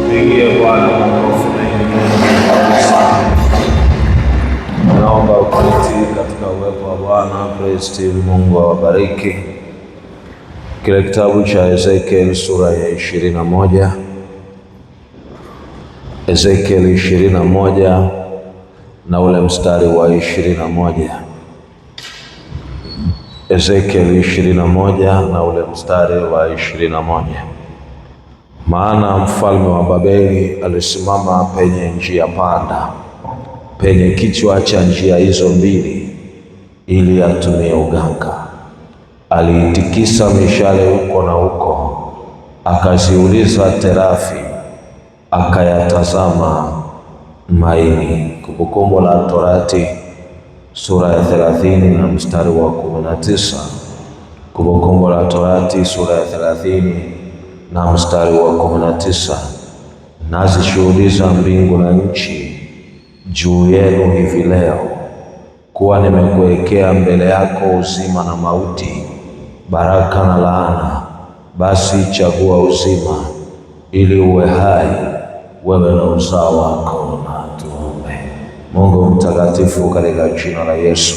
Pigie Bwana makofi mengi kabisa. Naomba uketi katika uwepo wa Bwana. Praise team, Mungu awabariki. Kile kitabu cha Ezekiel sura ya 21, Ezekiel 21 na ule mstari wa 21. Ezekiel 21 na ule mstari wa 21. Maana mfalme wa Babeli alisimama penye njia panda, penye kichwa cha njia hizo mbili, ili atumie uganga. Aliitikisa mishale huko na huko, akaziuliza terafi, akayatazama maini. Kumbukumbu la Torati sura ya 30 na mstari wa 19. Kumbukumbu la Torati sura ya 30 na mstari wa 19. Nazishuhudiza mbingu na nchi juu yenu hivi leo, kuwa nimekuwekea mbele yako uzima na mauti, baraka na laana. Basi chagua uzima, ili uwe hai, wewe na uzao wako. Na tuombe. Mungu mtakatifu, katika jina la Yesu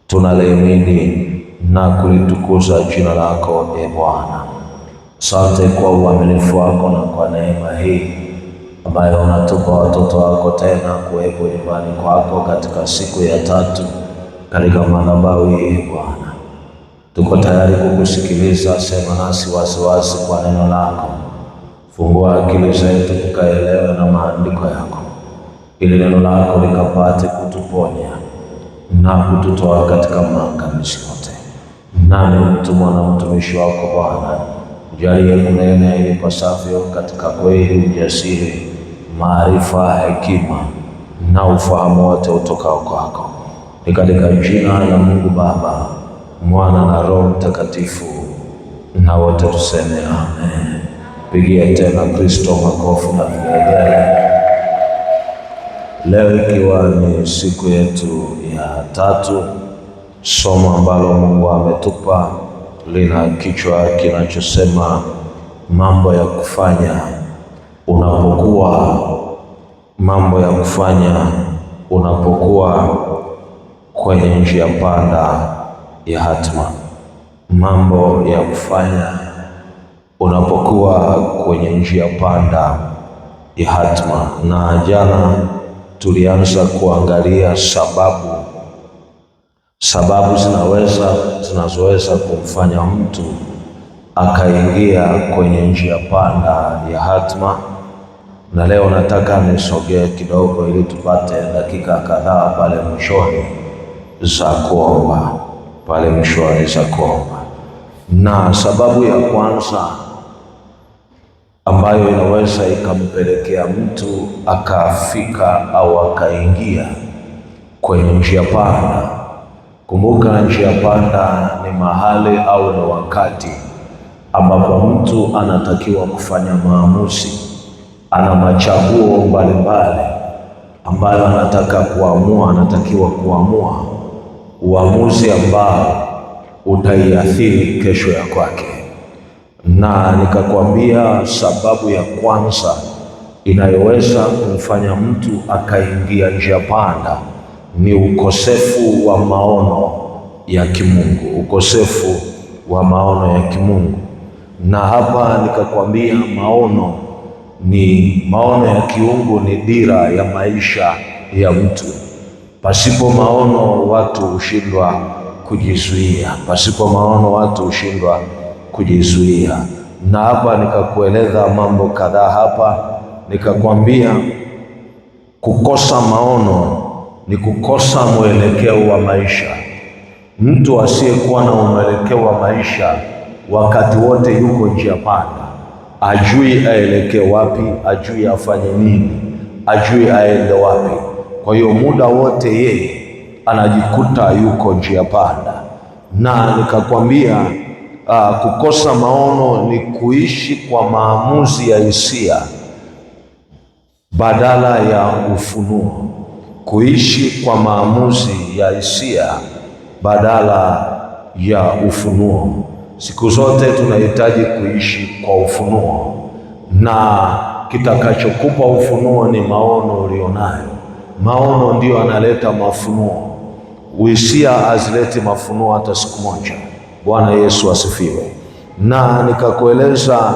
tunalihimidi na kulitukuza jina lako, e Bwana. Asante kwa uaminifu wako na kwa neema hii ambayo unatupa watoto wako tena kuwepo nyumbani kwako katika siku ya tatu katika madhabahu hii. Bwana, tuko tayari kukusikiliza. Sema nasi wasiwasi kwa neno lako. Fungua akili zetu tukaelewe na maandiko yako, ili neno lako likapate kutuponya na kututoa katika maangamizi yote. Nami mtumwa na mtumishi wako Bwana, jalie kunena ilipasavyo katika kweli, ujasiri, maarifa, hekima na ufahamu wote utokao kwako. Ni katika jina la Mungu Baba, Mwana na Roho Mtakatifu, na wote tuseme amen. Pigia tena Kristo makofi na vigelegele. Leo ikiwa ni siku yetu ya tatu, somo ambalo Mungu ametupa lina kichwa kinachosema mambo ya kufanya unapokuwa, mambo ya kufanya unapokuwa kwenye njia panda ya hatima. Mambo ya kufanya unapokuwa kwenye njia panda ya hatima. Na jana tulianza kuangalia sababu zinazoweza kumfanya mtu akaingia kwenye njia panda ya hatima, na leo nataka nisogee kidogo ili tupate dakika kadhaa pale mwishoni za kuomba, pale mwishoni za kuomba. Na sababu ya kwanza ambayo inaweza ikampelekea mtu akafika au akaingia kwenye njia panda. Kumbuka, njia panda ni mahali au ni wakati ambapo mtu anatakiwa kufanya maamuzi, ana machaguo mbalimbali ambayo anataka kuamua, anatakiwa kuamua uamuzi ambao utaiathiri kesho ya kwake. Na nikakwambia sababu ya kwanza inayoweza kumfanya mtu akaingia njia panda ni ukosefu wa maono ya kimungu, ukosefu wa maono ya kimungu. Na hapa nikakwambia maono ni maono ya kiungu ni dira ya maisha ya mtu. Pasipo maono watu hushindwa kujizuia, pasipo maono watu hushindwa kujizuia. Na hapa nikakueleza mambo kadhaa hapa, nikakwambia kukosa maono ni kukosa mwelekeo wa maisha. Mtu asiyekuwa na mwelekeo wa maisha wakati wote yuko njia panda, ajui aelekee wapi, ajui afanye nini, ajui aende wapi. Kwa hiyo muda wote yeye anajikuta yuko njia panda. Na nikakwambia kukosa maono ni kuishi kwa maamuzi ya hisia badala ya ufunuo. Kuishi kwa maamuzi ya hisia badala ya ufunuo. Siku zote tunahitaji kuishi kwa ufunuo, na kitakachokupa ufunuo ni maono ulionayo. Maono ndiyo analeta mafunuo. Uhisia hazileti mafunuo hata siku moja. Bwana Yesu asifiwe. Na nikakueleza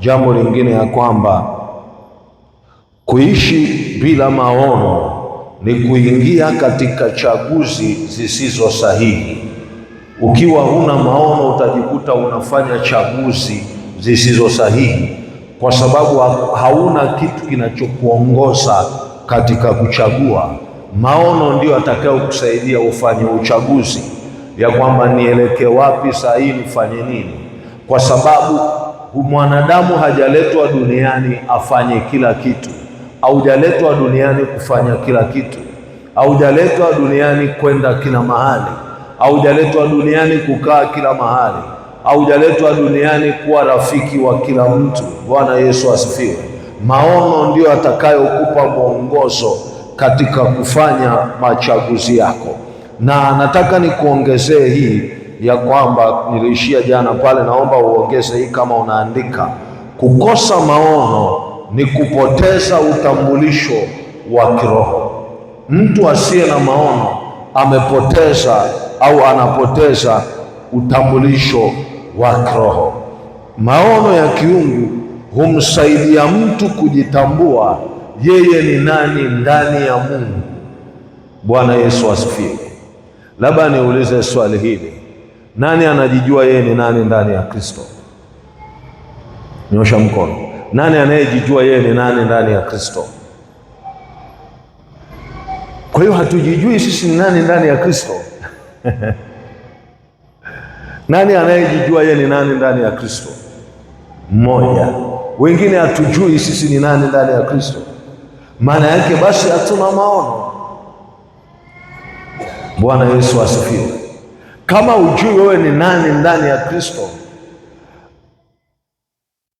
jambo lingine ya kwamba kuishi bila maono ni kuingia katika chaguzi zisizo sahihi. Ukiwa huna maono, utajikuta unafanya chaguzi zisizo sahihi, kwa sababu hauna kitu kinachokuongoza katika kuchagua. Maono ndiyo atakayokusaidia ufanye uchaguzi ya kwamba nielekee wapi sahihi, nifanye nini, kwa sababu mwanadamu hajaletwa duniani afanye kila kitu. Haujaletwa duniani kufanya kila kitu, haujaletwa duniani kwenda kila mahali, haujaletwa duniani kukaa kila mahali, haujaletwa duniani kuwa rafiki wa kila mtu. Bwana Yesu asifiwe. Maono ndiyo atakayokupa mwongozo katika kufanya machaguzi yako, na nataka nikuongezee hii ya kwamba niliishia jana pale, naomba uongeze hii kama unaandika. Kukosa maono ni kupoteza utambulisho wa kiroho. Mtu asiye na maono amepoteza au anapoteza utambulisho wa kiroho. Maono ya kiungu humsaidia mtu kujitambua yeye ni nani ndani ya Mungu. Bwana Yesu asifiwe. Labda niulize swali hili, nani anajijua yeye ni nani ndani ya Kristo? Nyosha mkono. Nani anayejijua yeye ni nani ndani ya Kristo? Kwa hiyo hatujijui sisi ni nani ndani ya Kristo. Nani anayejijua yeye ni nani ndani ya Kristo? Mmoja. Wengine hatujui sisi ni nani ndani ya Kristo. Maana yake basi hatuna maono. Bwana Yesu asifiwe. Kama hujui wewe ni nani ndani ya Kristo,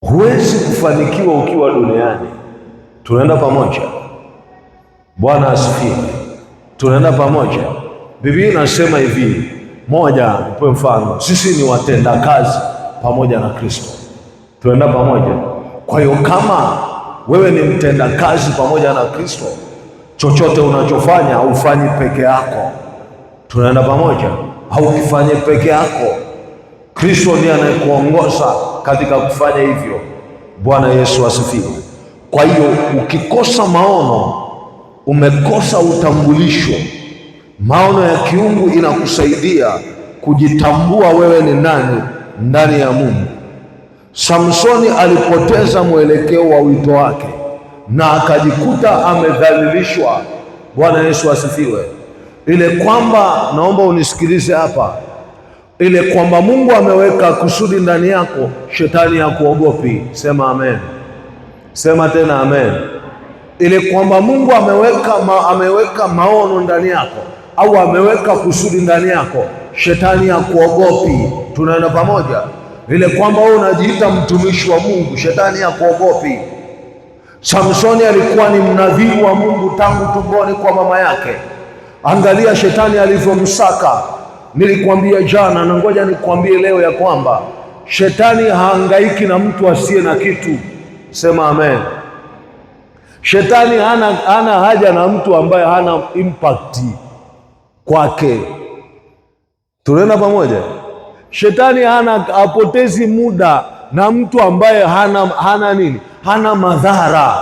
huwezi kufanikiwa ukiwa duniani. Tunaenda pamoja? Bwana asifiwe. Tunaenda pamoja. Biblia inasema hivi, moja, nipe mfano, sisi ni watendakazi pamoja na Kristo. Tunaenda pamoja. Kwa hiyo kama wewe ni mtendakazi pamoja na Kristo, chochote unachofanya haufanyi peke yako. Tunaenda pamoja? Haukifanyi peke yako. Kristo ndiye anayekuongoza katika kufanya hivyo. Bwana Yesu asifiwe. Kwa hiyo ukikosa maono, umekosa utambulisho. Maono ya kiungu inakusaidia kujitambua wewe ni nani ndani ya Mungu. Samsoni alipoteza mwelekeo wa wito wake na akajikuta amedhalilishwa. Bwana Yesu asifiwe. Ile kwamba, naomba unisikilize hapa, ile kwamba Mungu ameweka kusudi ndani yako, shetani hakuogopi. Sema amen. Sema tena amen. Ile kwamba Mungu ameweka maono ndani yako au ameweka kusudi ndani yako, shetani hakuogopi. Tunaenda pamoja? Ile kwamba wewe unajiita mtumishi wa Mungu, shetani hakuogopi. Samsoni alikuwa ni mnadhiri wa Mungu tangu tumboni kwa mama yake. Angalia shetani alivyomsaka. Nilikwambia jana na ngoja nikwambie leo ya kwamba shetani haangaiki na mtu asiye na kitu. Sema amen. Shetani hana haja na mtu ambaye hana impact kwake. Tunaenda pamoja? Shetani hapotezi muda na mtu ambaye hana nini? Hana madhara.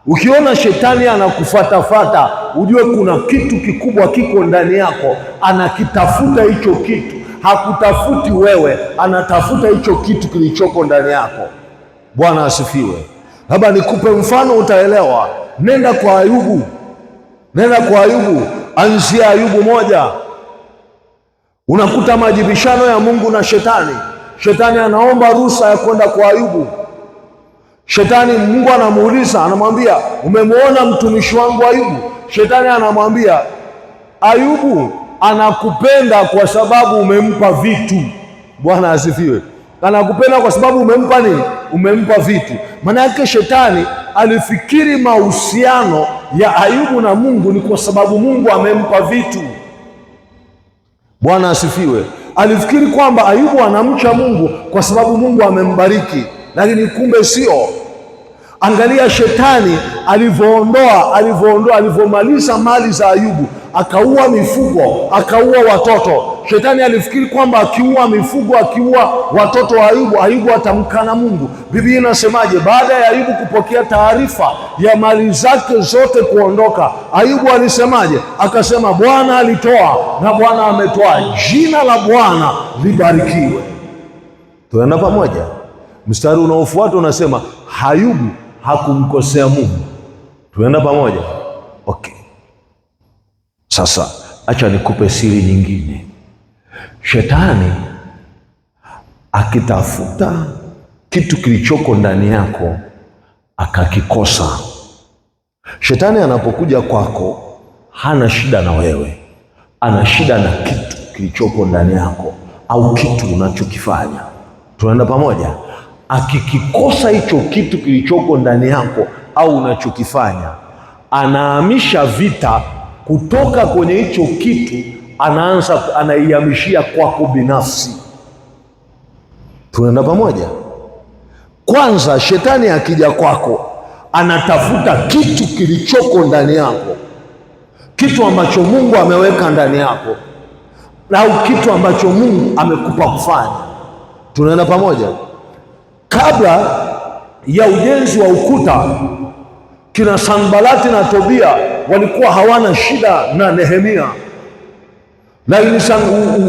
Ukiona shetani anakufatafata, ujue kuna kitu kikubwa kiko ndani yako, anakitafuta hicho kitu. Hakutafuti wewe, anatafuta hicho kitu kilichoko ndani yako. Bwana asifiwe. Labda nikupe mfano utaelewa. Nenda kwa Ayubu, nenda kwa Ayubu, anzia Ayubu 1. Unakuta majibishano ya Mungu na shetani. Shetani anaomba ruhusa ya kwenda kwa Ayubu. Shetani, Mungu anamuuliza, anamwambia umemwona mtumishi wangu Ayubu? Shetani anamwambia Ayubu anakupenda kwa sababu umempa vitu. Bwana asifiwe. Anakupenda kwa sababu umempa nini? Umempa vitu. Maana yake shetani alifikiri mahusiano ya Ayubu na Mungu ni kwa sababu Mungu amempa vitu. Bwana asifiwe. Alifikiri kwamba Ayubu anamcha Mungu kwa sababu Mungu amembariki, lakini kumbe sio. Angalia shetani alivyoondoa, alivyomaliza mali za Ayubu, akaua mifugo, akaua watoto. Shetani alifikiri kwamba akiua mifugo, akiua watoto wa Ayubu, Ayubu atamkana Mungu. Biblia inasemaje? Baada ya Ayubu kupokea taarifa ya mali zake zote kuondoka, Ayubu alisemaje? Akasema, Bwana alitoa na Bwana ametoa, jina la Bwana libarikiwe. Tunaenda pamoja. Mstari unaofuata unasema Ayubu hakumkosea Mungu. Tunaenda pamoja? Okay. Sasa acha nikupe siri nyingine. Shetani akitafuta kitu kilichoko ndani yako akakikosa. Shetani anapokuja kwako hana shida na wewe, ana shida na kitu kilichoko ndani yako au kitu unachokifanya. Tunaenda pamoja? Akikikosa hicho kitu kilichoko ndani yako au unachokifanya, anahamisha vita kutoka kwenye hicho kitu, anaanza anaihamishia kwako binafsi. Tunaenda pamoja? Kwanza shetani akija kwako anatafuta kitu kilichoko ndani yako, kitu ambacho Mungu ameweka ndani yako, au kitu ambacho Mungu amekupa kufanya. Tunaenda pamoja? Kabla ya ujenzi wa ukuta, kina Sanbalati na Tobia walikuwa hawana shida na Nehemia, lakini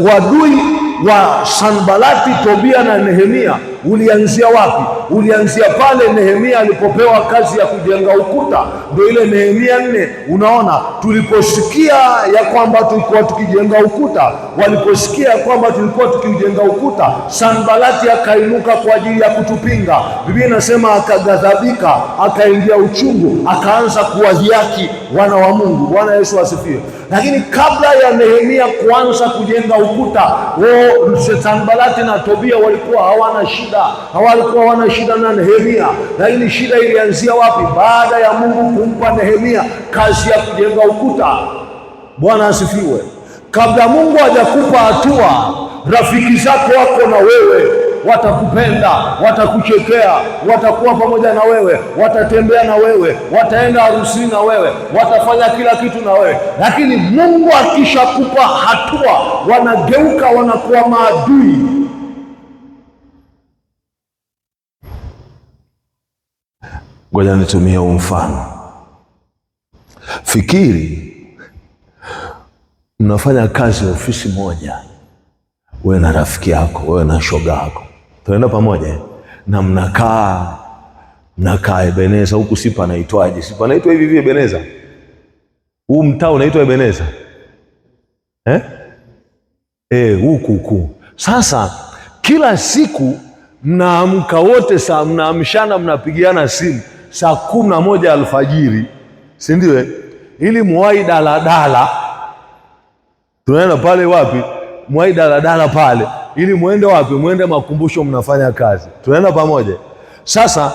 uadui wa Sanbalati, Tobia na Nehemia ulianzia wapi? Ulianzia pale Nehemia alipopewa kazi ya kujenga ukuta, ndio ile Nehemia 4. Unaona, tuliposikia ya kwamba tulikuwa tukijenga ukuta, waliposikia kwamba tulikuwa tukijenga ukuta, Sanbalati akainuka kwa ajili ya kutupinga. Biblia inasema akaghadhabika, akaingia uchungu, akaanza kuwadhihaki wana wa Mungu. Bwana Yesu asifiwe. Lakini kabla ya Nehemia kuanza kujenga ukuta, Sanbalati na Tobia walikuwa hawana shida, hawalikuwa hawana shida na Nehemia. Lakini shida ilianzia wapi? Baada ya Mungu kumpa Nehemia kazi ya kujenga ukuta. Bwana asifiwe. Kabla Mungu hajakupa hatua, rafiki zako wako na wewe, watakupenda, watakuchekea, watakuwa pamoja na wewe, watatembea na wewe, wataenda harusini na wewe, watafanya kila kitu na wewe. Lakini Mungu akishakupa hatua, wanageuka, wanakuwa maadui. Ngoja nitumie huu mfano. Fikiri mnafanya kazi ofisi moja, wewe na rafiki yako, wewe na shoga yako, tunaenda pamoja na mnakaa Ebeneza huku, si panaitwaje? Si panaitwa hivi hivi Ebeneza? Huu mtaa unaitwa Ebeneza eh? Huku huku. Sasa kila siku mnaamka wote saa, mnaamshana, mnapigiana simu saa 11 alfajiri, si ndio? Ili muwai daladala, tunaenda pale wapi? Muwai daladala pale, ili muende wapi? Muende makumbusho, mnafanya kazi, tunaenda pamoja. Sasa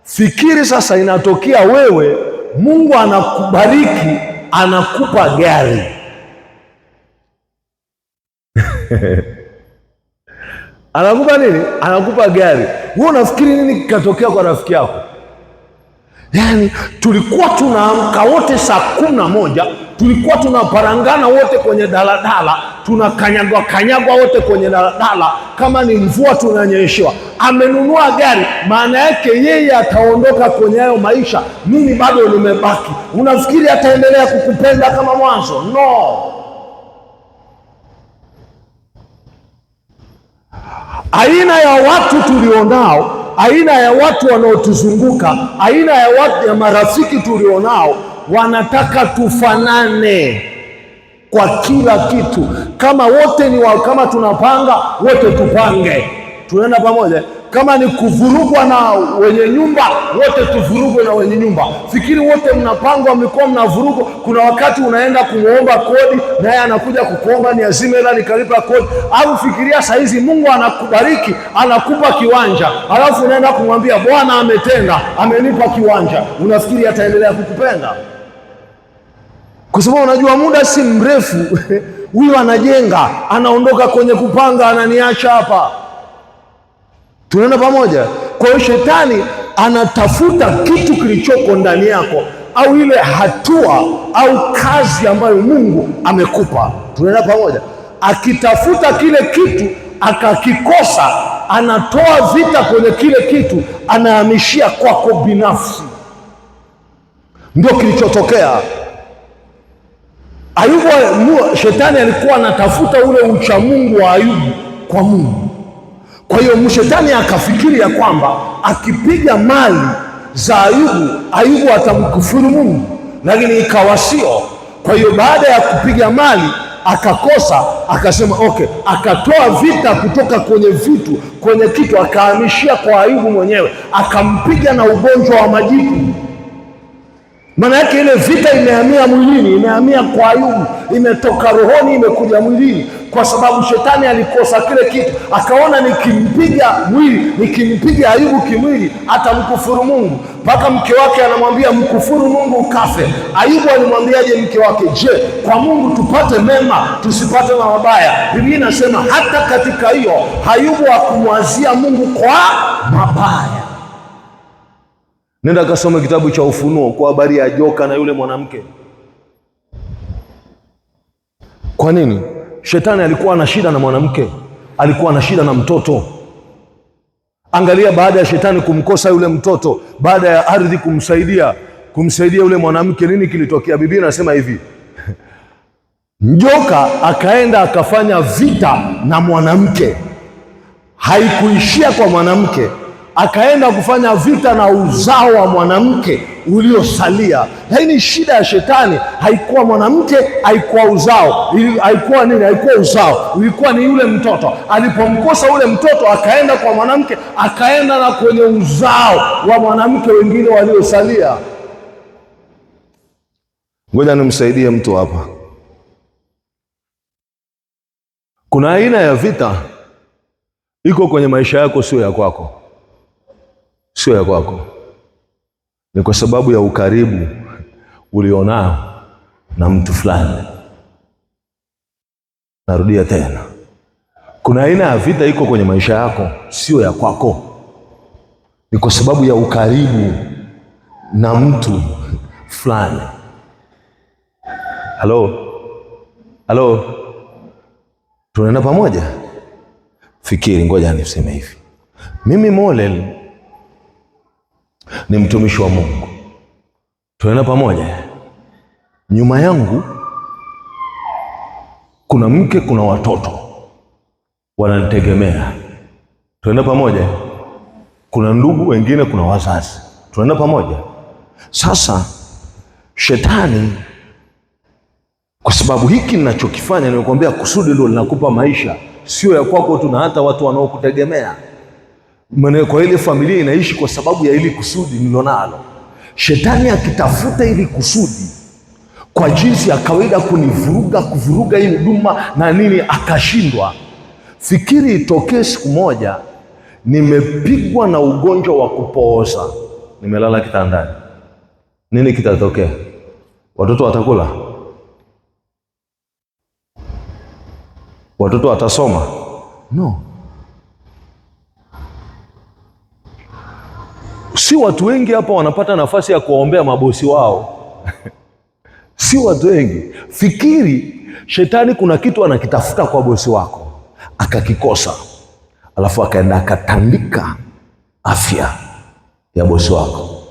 fikiri sasa, inatokea wewe, Mungu anakubariki, anakupa gari anakupa nini? Anakupa gari. Wewe unafikiri nini kikatokea kwa rafiki yako? Yaani tulikuwa tunaamka wote saa 11, tulikuwa tunaparangana wote kwenye daladala, tunakanyagwa kanyagwa wote kwenye daladala, kama ni mvua tunanyeshewa. Amenunua gari, maana yake yeye ataondoka kwenye hayo maisha, mimi bado nimebaki. Unafikiri ataendelea kukupenda kama mwanzo? No. Aina ya watu tulionao, aina ya watu wanaotuzunguka, aina ya watu ya marafiki tulionao, wanataka tufanane kwa kila kitu. Kama wote ni kama tunapanga wote tupange, tunaenda pamoja. Kama ni kuvurugwa na wenye nyumba, wote tuvurugwe na wenye nyumba. Fikiri wote mnapangwa, mlikuwa mnavurugwa. Kuna wakati unaenda kumuomba kodi, naye anakuja kukuomba ni azime hela nikalipa kodi. Au fikiria saizi Mungu anakubariki, anakupa kiwanja, alafu unaenda kumwambia Bwana ametenda, amenipa kiwanja. Unafikiri ataendelea kukupenda? Kwa sababu unajua muda si mrefu Huyu anajenga, anaondoka kwenye kupanga, ananiacha hapa. Tunaenda pamoja? Kwa hiyo shetani anatafuta kitu kilichoko ndani yako, au ile hatua au kazi ambayo Mungu amekupa. Tunaenda pamoja? Akitafuta kile kitu akakikosa, anatoa vita kwenye kile kitu, anahamishia kwako binafsi. Ndio kilichotokea Ayubu. Shetani alikuwa anatafuta ule uchamungu wa Ayubu kwa Mungu. Kwa hiyo shetani akafikiri ya kwamba akipiga mali za Ayubu, Ayubu atamkufuru Mungu, lakini ikawa sio. Kwa hiyo baada ya kupiga mali akakosa, akasema okay, akatoa vita kutoka kwenye vitu kwenye kitu, akahamishia kwa Ayubu mwenyewe, akampiga na ugonjwa wa majipu. Maana yake ile vita imehamia mwilini, imehamia kwa Ayubu, imetoka rohoni, imekuja mwilini, kwa sababu shetani alikosa kile kitu, akaona nikimpiga mwili, nikimpiga Ayubu kimwili atamkufuru Mungu. Mpaka mke wake anamwambia mkufuru Mungu ukafe. Ayubu alimwambiaje mke wake? Je, kwa Mungu tupate mema tusipate na mabaya? Biblia inasema hata katika hiyo Ayubu hakumwazia Mungu kwa mabaya. Nenda kasome kitabu cha Ufunuo kwa habari ya joka na yule mwanamke. Kwa nini? Shetani alikuwa na shida na mwanamke, alikuwa na shida na mtoto. Angalia, baada ya shetani kumkosa yule mtoto, baada ya ardhi kumsaidia yule mwanamke, nini kilitokea? Biblia inasema hivi, njoka akaenda akafanya vita na mwanamke. Haikuishia kwa mwanamke, akaenda kufanya vita na uzao wa mwanamke uliosalia. Lakini shida ya shetani haikuwa mwanamke, haikuwa uzao, haikuwa nini, haikuwa uzao, ilikuwa ni yule mtoto. Alipomkosa yule mtoto, akaenda kwa mwanamke, akaenda na kwenye uzao wa mwanamke wengine waliosalia. Ngoja nimsaidie mtu hapa. Kuna aina ya vita iko kwenye maisha yako, sio ya kwako, sio ya kwako. Ni kwa sababu ya ukaribu ulionao na mtu fulani. Narudia tena, kuna aina ya vita iko kwenye maisha yako, sio ya kwako. Ni kwa sababu ya ukaribu na mtu fulani. Halo, halo, tunaenda pamoja? Fikiri, ngoja niseme hivi, mimi Molel ni mtumishi wa Mungu, tunaenda pamoja. Nyuma yangu kuna mke, kuna watoto wananitegemea, tunaenda pamoja. Kuna ndugu wengine, kuna wazazi, tunaenda pamoja. Sasa shetani, kwa sababu hiki ninachokifanya, nimekuambia kusudi ndio linakupa maisha, sio ya kwako tu, na hata watu wanaokutegemea. Maana kwa ile familia inaishi kwa sababu ya ili kusudi nilonalo. Shetani akitafuta ili kusudi kwa jinsi ya kawaida kunivuruga, kuvuruga hii huduma na nini, akashindwa. Fikiri itokee siku moja nimepigwa na ugonjwa wa kupooza, nimelala kitandani, nini kitatokea? Watoto watakula? Watoto watasoma? No. Si watu wengi hapa wanapata nafasi ya kuwaombea mabosi wao. Si watu wengi. Fikiri shetani kuna kitu anakitafuta kwa bosi wako akakikosa, alafu akaenda akatandika afya ya bosi wako.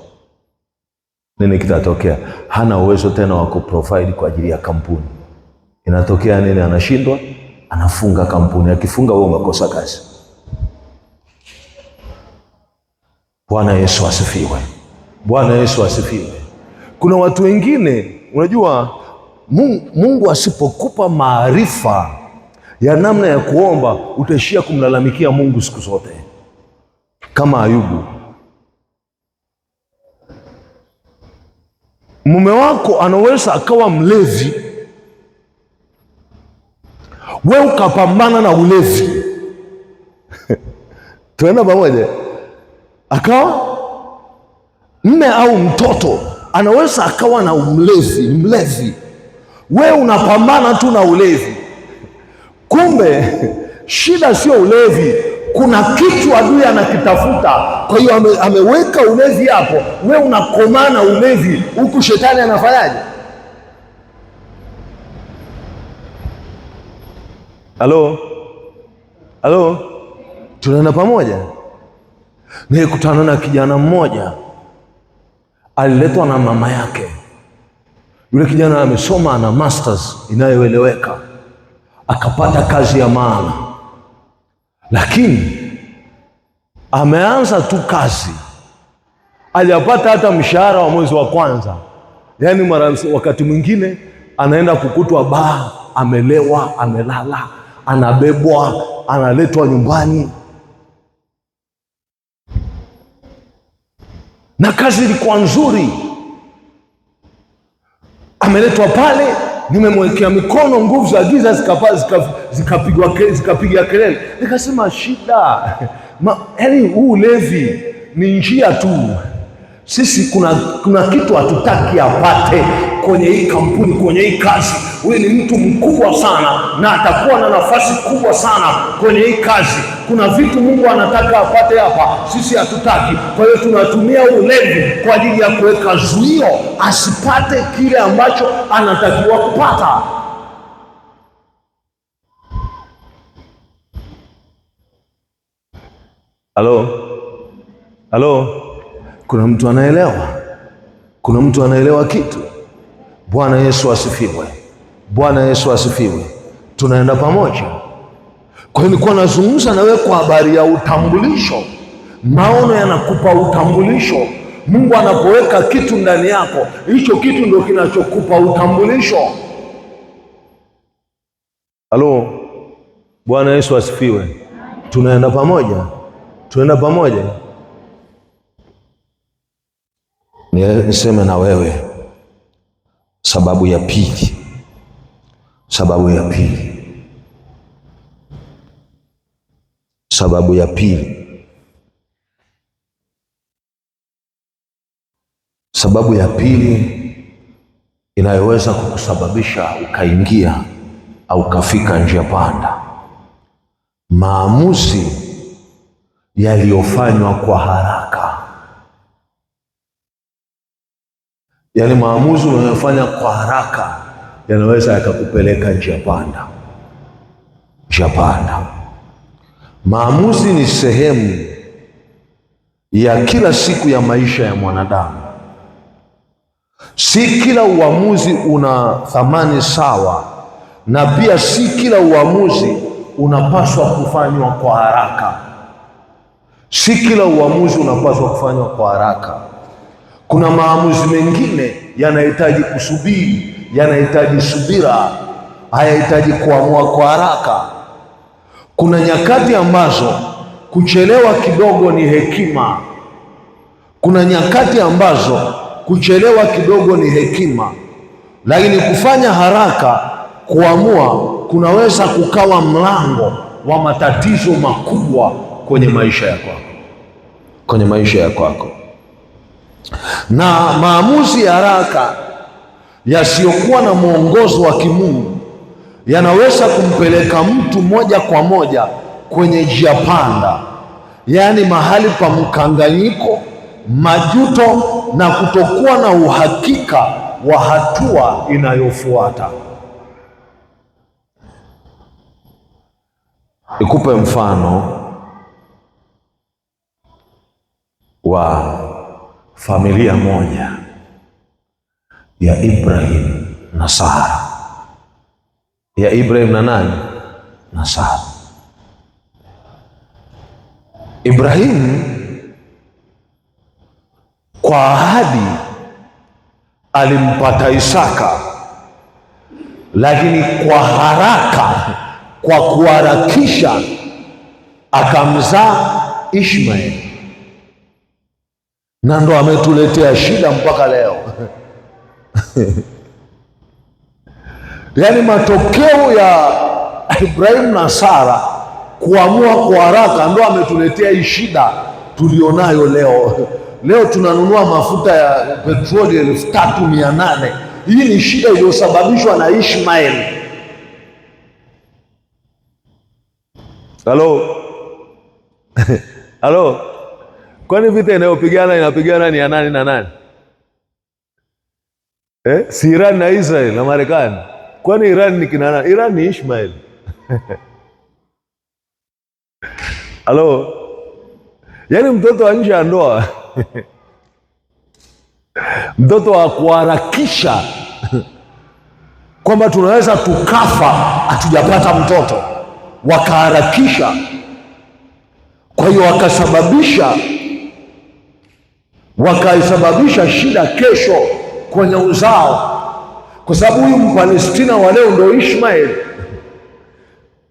Nini kitatokea? Hana uwezo tena wa kuprovide kwa ajili ya kampuni. Inatokea nini? Anashindwa, anafunga kampuni. Akifunga, wewe umekosa kazi. Bwana Yesu asifiwe. Bwana Yesu asifiwe. Kuna watu wengine, unajua Mungu asipokupa maarifa ya namna ya kuomba, utaishia kumlalamikia Mungu siku zote, kama Ayubu. Mume wako anaweza akawa mlevi, we ukapambana na ulevi tuenda pamoja, akawa mme au mtoto anaweza akawa na mlevi, we unapambana tu na ulevi. Kumbe shida sio ulevi, kuna kitu adui anakitafuta. Kwa hiyo ameweka ulevi hapo, we unakomaa na ulevi, huku shetani anafanyaje? Halo, halo, tunaenda pamoja? Nilikutana na kijana mmoja aliletwa na mama yake. Yule kijana amesoma, ana masters inayoeleweka, akapata kazi ya maana, lakini ameanza tu kazi, hajapata hata mshahara wa mwezi wa kwanza. Yaani mara wakati mwingine anaenda kukutwa baa, amelewa, amelala, anabebwa, analetwa nyumbani. Na kazi ilikuwa nzuri, ameletwa pale, nimemwekea mikono, nguvu za giza zikapiga kelele. Nikasema shida yaani huu ulevi ni njia tu. Sisi kuna kitu hatutaki apate kwenye hii kampuni, kwenye hii kazi. Huyu ni mtu mkubwa sana na atakuwa na nafasi kubwa sana kwenye hii kazi. Kuna vitu Mungu anataka apate hapa, sisi hatutaki. Kwa hiyo tunatumia ulevi kwa ajili ya kuweka zuio asipate kile ambacho anatakiwa kupata. Halo, halo, kuna mtu anaelewa? Kuna mtu anaelewa kitu? Bwana Yesu asifiwe. Bwana Yesu asifiwe. Tunaenda pamoja. Kwa hiyo nilikuwa nazungumza na wewe kwa habari ya utambulisho. Maono yanakupa utambulisho. Mungu anapoweka kitu ndani yako, hicho kitu ndio kinachokupa utambulisho. Halo, Bwana Yesu asifiwe. Tunaenda pamoja. Tunaenda pamoja. Niseme na wewe sababu ya pili. Sababu ya pili. Sababu ya pili. Sababu ya pili inayoweza kukusababisha ukaingia au ukafika njia panda: maamuzi yaliyofanywa kwa haraka. Yaani maamuzi unayofanya kwa haraka yanaweza yakakupeleka njia panda. Njia panda. Maamuzi ni sehemu ya kila siku ya maisha ya mwanadamu. Si kila uamuzi una thamani sawa, na pia si kila uamuzi unapaswa kufanywa kwa haraka. Si kila uamuzi unapaswa kufanywa kwa haraka. Kuna maamuzi mengine yanahitaji kusubiri, yanahitaji subira, hayahitaji kuamua kwa haraka. Kuna nyakati ambazo kuchelewa kidogo ni hekima. Kuna nyakati ambazo kuchelewa kidogo ni hekima, lakini kufanya haraka kuamua kunaweza kukawa mlango wa matatizo makubwa kwenye maisha ya kwako, kwenye maisha ya kwako. Na maamuzi ya haraka yasiyokuwa na mwongozo wa kimungu yanaweza kumpeleka mtu moja kwa moja kwenye njia panda, yaani mahali pa mkanganyiko, majuto na kutokuwa na uhakika wa hatua inayofuata. Nikupe mfano wa familia moja ya Ibrahim na Sara. Ya Ibrahim na nani? Na Sara. Ibrahim kwa ahadi alimpata Isaka, lakini kwa haraka, kwa kuharakisha akamzaa Ishmael, na ndo ametuletea shida mpaka leo. Yaani matokeo ya Ibrahim na Sara kuamua kwa haraka ndo ametuletea hii shida tulionayo leo. Leo tunanunua mafuta ya petroli 3,800. Hii ni shida iliyosababishwa na Ishmael. Halo? Halo? Kwani vita inayopigana inapigana ni ya nani na nani? Si Iran na Israel na Marekani. Kwani Iran ni kina nani? Iran ni Ishmael. Halo? Yaani mtoto wa nje ya ndoa mtoto wa kuharakisha kwamba tunaweza tukafa hatujapata mtoto, wakaharakisha. Kwa hiyo wakaisababisha shida kesho kwenye uzao, kwa sababu huyu Mpalestina wa leo ndo Ishmael,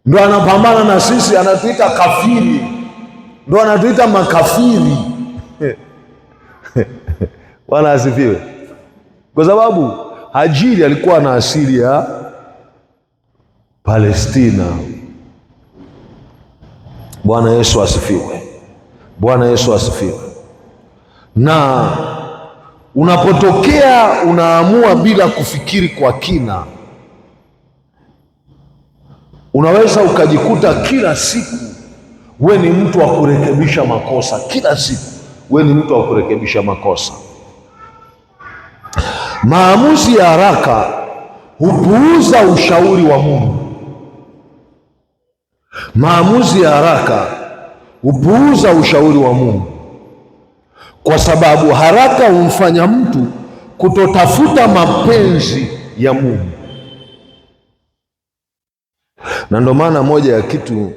ndo anapambana na sisi, anatuita kafiri, ndo anatuita makafiri. Bwana asifiwe. Kwa sababu Hajiri alikuwa na asili ya Palestina. Bwana Yesu asifiwe. Bwana Yesu asifiwe. Na unapotokea unaamua bila kufikiri kwa kina, unaweza ukajikuta kila siku we ni mtu wa kurekebisha makosa. Kila siku we ni mtu wa kurekebisha makosa. Maamuzi ya haraka hupuuza ushauri wa Mungu. Maamuzi ya haraka hupuuza ushauri wa Mungu, kwa sababu haraka humfanya mtu kutotafuta mapenzi ya Mungu. Na ndio maana moja ya kitu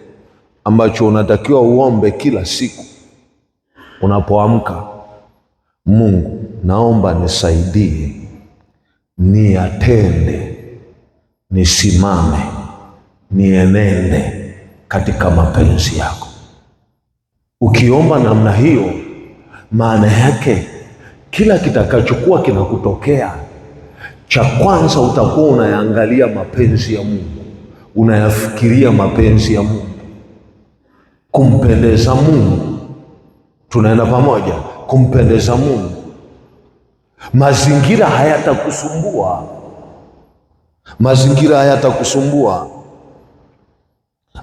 ambacho unatakiwa uombe kila siku unapoamka, Mungu, naomba nisaidie niyatende, nisimame, nienende katika mapenzi yako. Ukiomba namna hiyo, maana yake kila kitakachokuwa kinakutokea, cha kwanza utakuwa unayaangalia mapenzi ya Mungu, unayafikiria mapenzi ya Mungu, kumpendeza Mungu. Tunaenda pamoja, kumpendeza Mungu. Mazingira hayatakusumbua, mazingira hayatakusumbua,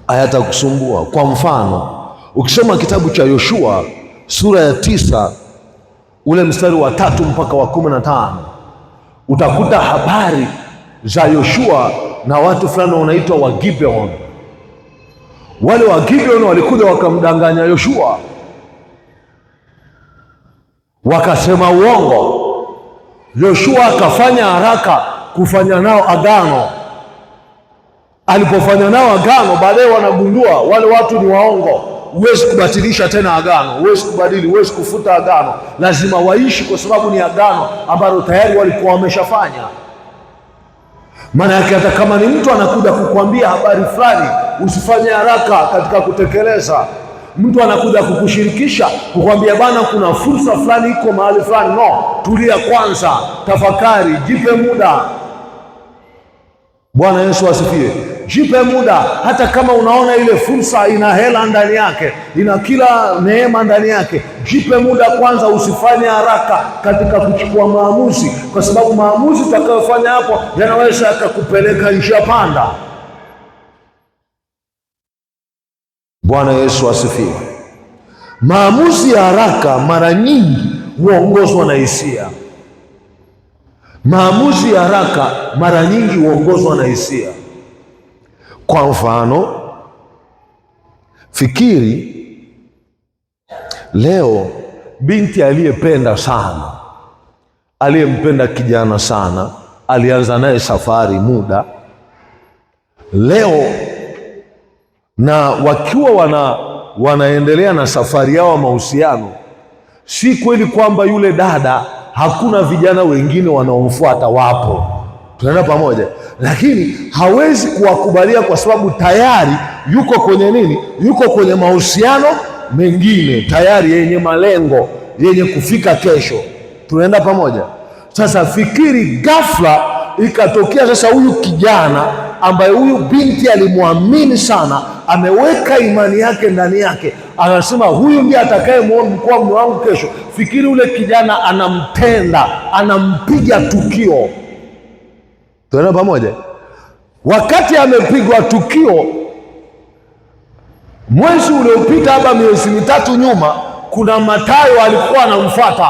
hayatakusumbua. Kwa mfano, ukisoma kitabu cha Yoshua sura ya 9 ule mstari wa 3 mpaka wa 15, utakuta habari za Yoshua na watu fulani wanaitwa wa Gibeon. Wale wa Gibeon walikuja wakamdanganya Yoshua, wakasema uongo. Yoshua akafanya haraka kufanya nao agano. Alipofanya nao agano, baadaye wanagundua wale watu ni waongo. Huwezi kubatilisha tena agano, huwezi kubadili, huwezi kufuta agano, lazima waishi, kwa sababu ni agano ambalo tayari walikuwa wameshafanya. Maana yake hata kama ni mtu anakuja kukuambia habari fulani, usifanye haraka katika kutekeleza. Mtu anakuja kukushirikisha, kukwambia bana, kuna fursa fulani iko mahali fulani. No, tulia kwanza, tafakari, jipe muda. Bwana Yesu asifiwe. Jipe muda, hata kama unaona ile fursa ina hela ndani yake, ina kila neema ndani yake, jipe muda kwanza, usifanye haraka katika kuchukua maamuzi, kwa sababu maamuzi utakayofanya hapo yanaweza yakakupeleka njia panda. Bwana Yesu asifiwe. Maamuzi ya haraka mara nyingi huongozwa na hisia. Maamuzi ya haraka mara nyingi huongozwa na hisia. Kwa mfano, fikiri leo binti aliyependa sana, aliyempenda kijana sana, alianza naye safari muda, leo na wakiwa wanaendelea na safari yao mahusiano, si kweli kwamba yule dada hakuna vijana wengine wanaomfuata, wapo, tunaenda pamoja, lakini hawezi kuwakubalia kwa sababu tayari yuko kwenye nini? Yuko kwenye mahusiano mengine tayari yenye malengo, yenye kufika kesho. Tunaenda pamoja. Sasa fikiri, ghafla ikatokea sasa huyu kijana ambaye huyu binti alimwamini sana, ameweka imani yake ndani yake, anasema huyu ndiye atakaye kuwa mume wangu kesho. Fikiri ule kijana anamtenda, anampiga tukio. Tunaenda pamoja. Wakati amepigwa tukio, Mwezi uliopita hapa, miezi mitatu nyuma, kuna Mathayo alikuwa anamfuata.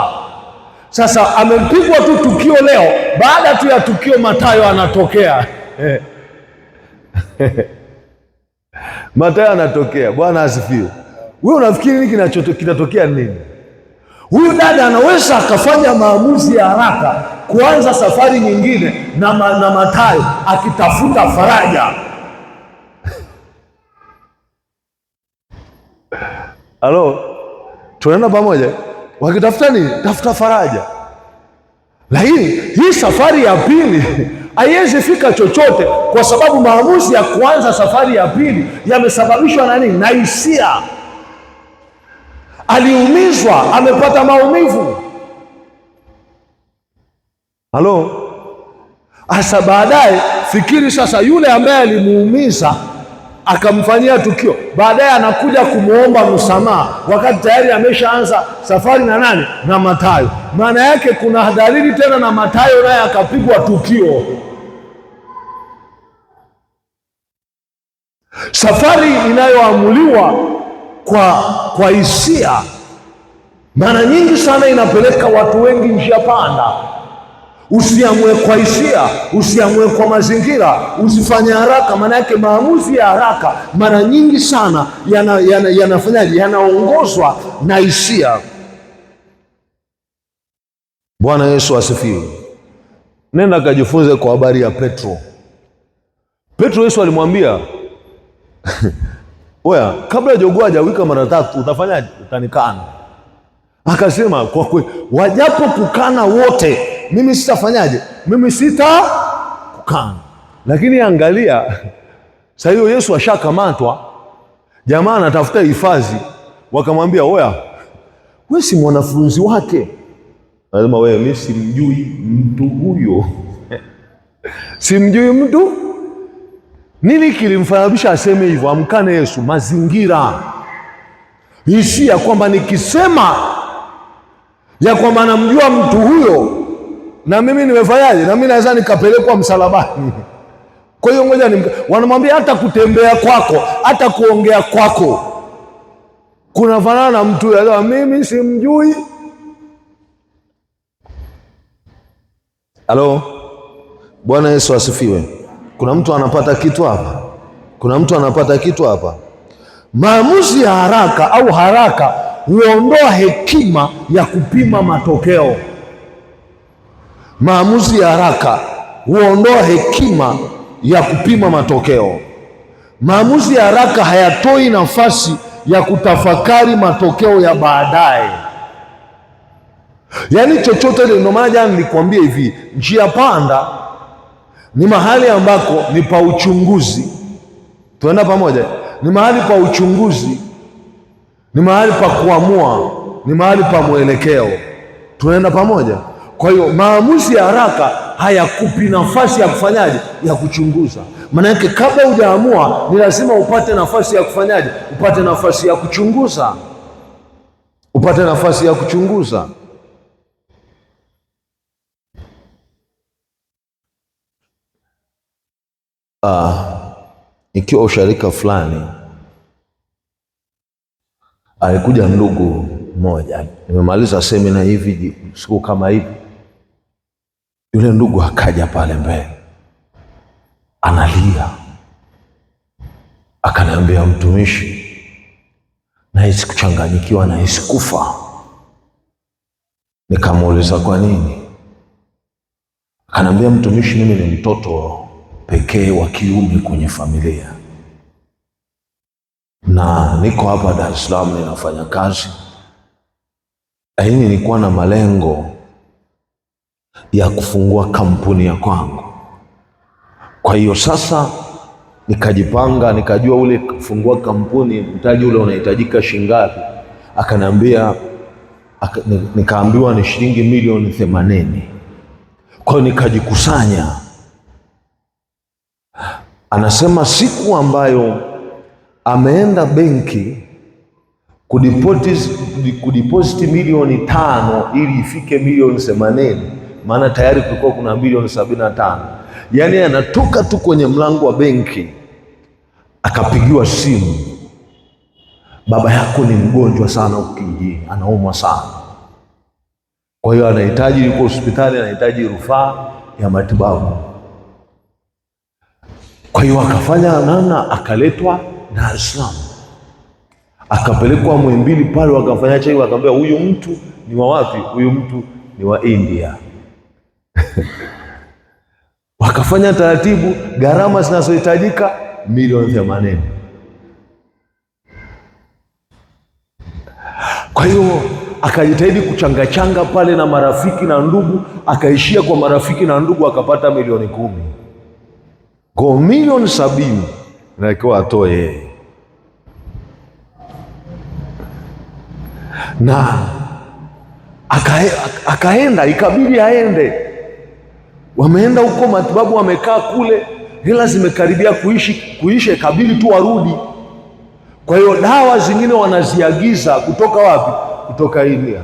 Sasa amempigwa tu tukio leo, baada tu ya tukio Mathayo anatokea. Mathayo anatokea. Bwana asifiwe. Wewe unafikiri nini kinatokea nini? Huyu dada anaweza akafanya maamuzi ya haraka kuanza safari nyingine na Mathayo akitafuta faraja. Halo, tunaenda pamoja? Wakitafuta nini? Tafuta faraja. Lakini hii safari ya pili haiwezi fika chochote, kwa sababu maamuzi ya kuanza safari ya pili yamesababishwa na nini? Na hisia. Aliumizwa, amepata maumivu. Halo, asa baadaye fikiri sasa, yule ambaye alimuumiza akamfanyia tukio, baadaye anakuja kumwomba msamaha wakati tayari ameshaanza safari na nani? Na Mathayo. Maana yake kuna dalili tena, na Mathayo naye akapigwa tukio. Safari inayoamuliwa kwa hisia mara nyingi sana inapeleka watu wengi njia panda. Usiamue kwa hisia, usiamue kwa mazingira, usifanye haraka. Maana yake maamuzi ya haraka mara nyingi sana yanafanyaje? Yanaongozwa na hisia. Bwana Yesu asifiwe. Nenda kajifunze kwa habari ya Petro. Petro, Yesu alimwambia oya, kabla jogoo hajawika mara tatu utafanyaje? Utanikana. Akasema kwa kweli, wajapo kukana wote, mimi sitafanyaje? Mimi sitakukana. Lakini angalia sasa, hiyo Yesu ashakamatwa, jamaa anatafuta hifadhi, wakamwambia oya, we si mwanafunzi wake? Anasema wewe, mimi simjui mtu huyo. Simjui mtu. Nini kilimfananisha aseme hivyo, amkane Yesu? Mazingira, hisia kwamba nikisema ya kwamba namjua mtu huyo na mimi nimefanyaje, na mimi naweza nikapelekwa msalabani. Kwa hiyo ngoja ni, wanamwambia hata kutembea kwako, hata kuongea kwako kunafanana na mtu huyo. Mimi simjui. Halo, Bwana Yesu asifiwe. Kuna mtu anapata kitu hapa? Kuna mtu anapata kitu hapa? Maamuzi ya haraka au haraka huondoa hekima ya kupima matokeo. Maamuzi ya haraka huondoa hekima ya kupima matokeo. Maamuzi ya haraka hayatoi nafasi ya kutafakari matokeo ya baadaye. Yaani chochote ile. Ndio maana jana nilikwambia hivi, njia panda ni mahali ambako ni pa uchunguzi. Tuenda pamoja? Ni mahali pa uchunguzi, ni mahali pa kuamua, ni mahali pa mwelekeo. Tunaenda pamoja? Kwa hiyo maamuzi ya haraka hayakupi nafasi ya kufanyaje, ya kuchunguza. Maana yake kabla hujaamua ni lazima upate nafasi ya kufanyaje, upate nafasi ya kuchunguza, upate nafasi ya kuchunguza. Ikiwa usharika fulani alikuja ndugu mmoja, nimemaliza semina hivi siku kama hivi, yule ndugu akaja pale mbele analia, akaniambia, mtumishi, nahisi kuchanganyikiwa, nahisi kufa. Nikamuuliza kwa nini? Akaniambia, mtumishi, mimi ni mtoto pekee wa kiume kwenye familia na niko hapa Dar es Salaam ninafanya kazi, lakini nilikuwa na malengo ya kufungua kampuni ya kwangu. Kwa hiyo sasa nikajipanga, nikajua ule kufungua kampuni mtaji ule unahitajika shilingi ngapi. Akaniambia, nikaambiwa ni shilingi milioni 80. Kwa hiyo nikajikusanya. Anasema siku ambayo ameenda benki kudeposit milioni 5 ili ifike milioni 80, maana tayari kulikuwa kuna milioni 75. Yaani anatoka tu kwenye mlango wa benki akapigiwa simu Baba yako ni mgonjwa sana huko kijijini, anaumwa sana, kwa hiyo anahitaji, yuko hospitali, anahitaji rufaa ya matibabu. Kwa hiyo akafanya namna, akaletwa Dar es Salaam, akapelekwa Muhimbili pale, wakafanya cheki, wakamwambia huyu mtu ni wa wapi? Huyu mtu ni wa India. Wakafanya taratibu, gharama zinazohitajika milioni 80. Kwa hiyo akajitahidi kuchangachanga pale na marafiki na ndugu, akaishia kwa marafiki na ndugu, akapata milioni 10. Kwa milioni 70 inatakiwa atoe yeye, na akaenda, ikabidi aende. Wameenda huko matibabu, wamekaa kule, hela zimekaribia kuisha, ikabidi tu warudi. Kwa hiyo dawa zingine wanaziagiza kutoka wapi? Kutoka India.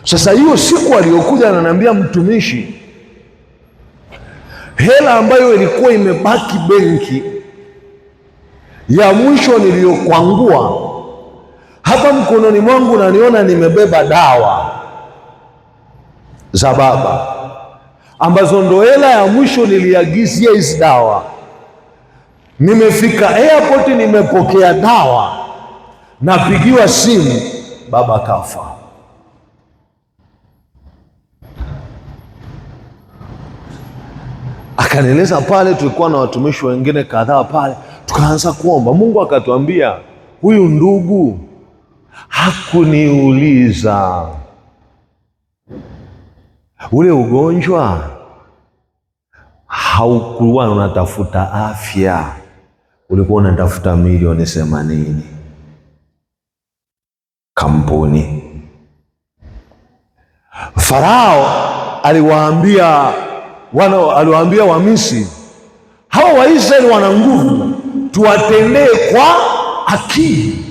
Sasa hiyo siku aliyokuja ananiambia mtumishi, hela ambayo ilikuwa imebaki benki ya mwisho niliyokwangua hapa mkononi mwangu, naniona nimebeba dawa za baba ambazo ndo hela ya mwisho niliagizia hizi dawa. Nimefika airport, nimepokea dawa, napigiwa simu, baba kafa. Akanieleza pale, tulikuwa na watumishi wengine kadhaa pale, tukaanza kuomba. Mungu akatuambia huyu ndugu hakuniuliza ule ugonjwa haukuwa unatafuta afya, ulikuwa unatafuta milioni 80 kampuni. Farao aliwaambia aliwaambia Wamisri, hawa Waisraeli wana nguvu, tuwatendee kwa akili.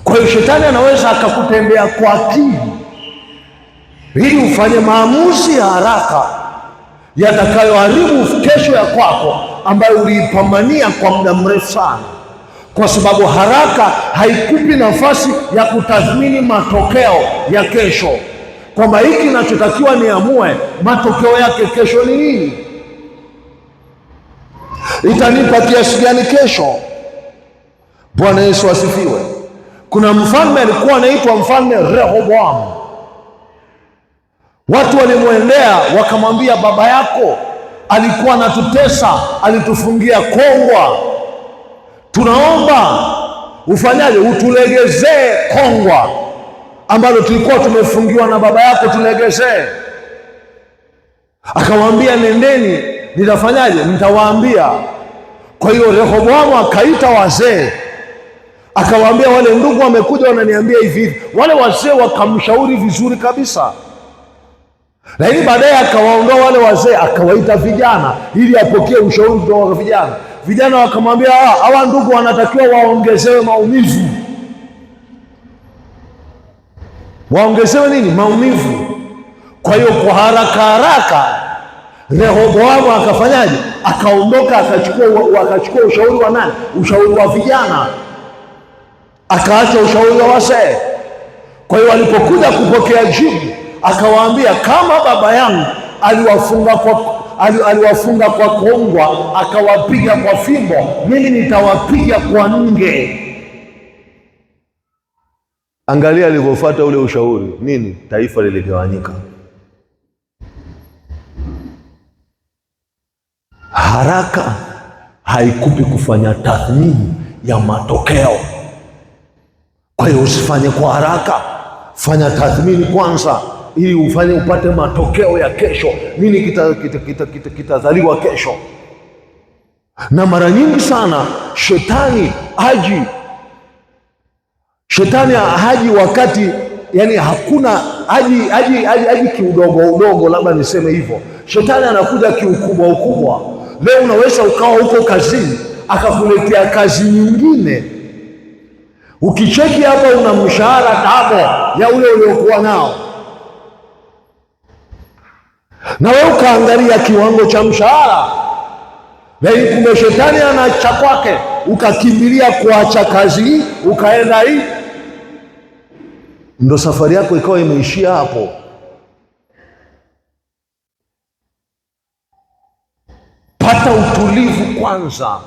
Kwa hiyo shetani anaweza akakutendea kwa akili ili ufanye maamuzi ya haraka yatakayoharibu kesho ya kwako ambayo uliipambania kwa muda mrefu sana, kwa sababu haraka haikupi nafasi ya kutathmini matokeo ya kesho, kwamba hiki kinachotakiwa niamue matokeo yake kesho ni nini, itanipa kiasi gani kesho. Bwana Yesu asifiwe. Kuna mfalme alikuwa anaitwa Mfalme Rehoboam. Watu walimwendea wakamwambia, baba yako alikuwa anatutesa, alitufungia kongwa, tunaomba ufanyaje, utulegezee kongwa ambalo tulikuwa tumefungiwa na baba yako, tulegezee. Akawaambia, nendeni, nitafanyaje? Nitawaambia. Kwa hiyo Rehoboamu akaita wazee, akawaambia, wale ndugu wamekuja wananiambia hivi hivi. Wale wazee wakamshauri vizuri kabisa, lakini baadaye akawaondoa wale wazee, akawaita vijana ili apokee ushauri kutoka kwa vijana. Vijana wakamwambia, hawa ndugu wanatakiwa waongezewe maumivu. Waongezewe nini? Maumivu. Kwa hiyo kwa haraka haraka Rehoboamu akafanyaje? Akaondoka, akachukua ushauri wa nani? Ushauri wa vijana, akaacha ushauri wa wazee. Kwa hiyo walipokuja kupokea jibu, akawaambia, kama baba yangu aliwafunga kwa kongwa akawapiga kwa fimbo, mimi nitawapiga kwa nge. Angalia alivyofuata ule ushauri. Nini? Taifa liligawanyika. Haraka haikupi kufanya tathmini ya matokeo. Kwa hiyo usifanye kwa haraka, fanya tathmini kwanza ili ufanye upate matokeo ya kesho. Nini kitazaliwa kesho? Na mara nyingi sana shetani haji, shetani haji wakati, yani hakuna haji, haji, haji, haji kiudogo udogo, labda niseme hivyo. Shetani anakuja kiukubwa ukubwa. Leo unaweza ukawa huko kazini akakuletea kazi nyingine, ukicheki hapa una mshahara dabo ya ule uliokuwa nao, na wewe ukaangalia kiwango cha mshahara Then kumbe shetani ana cha kwake, ukakimbilia kuacha kazi hii ukaenda hii, ndo safari yako ikawa imeishia hapo. Pata utulivu kwanza.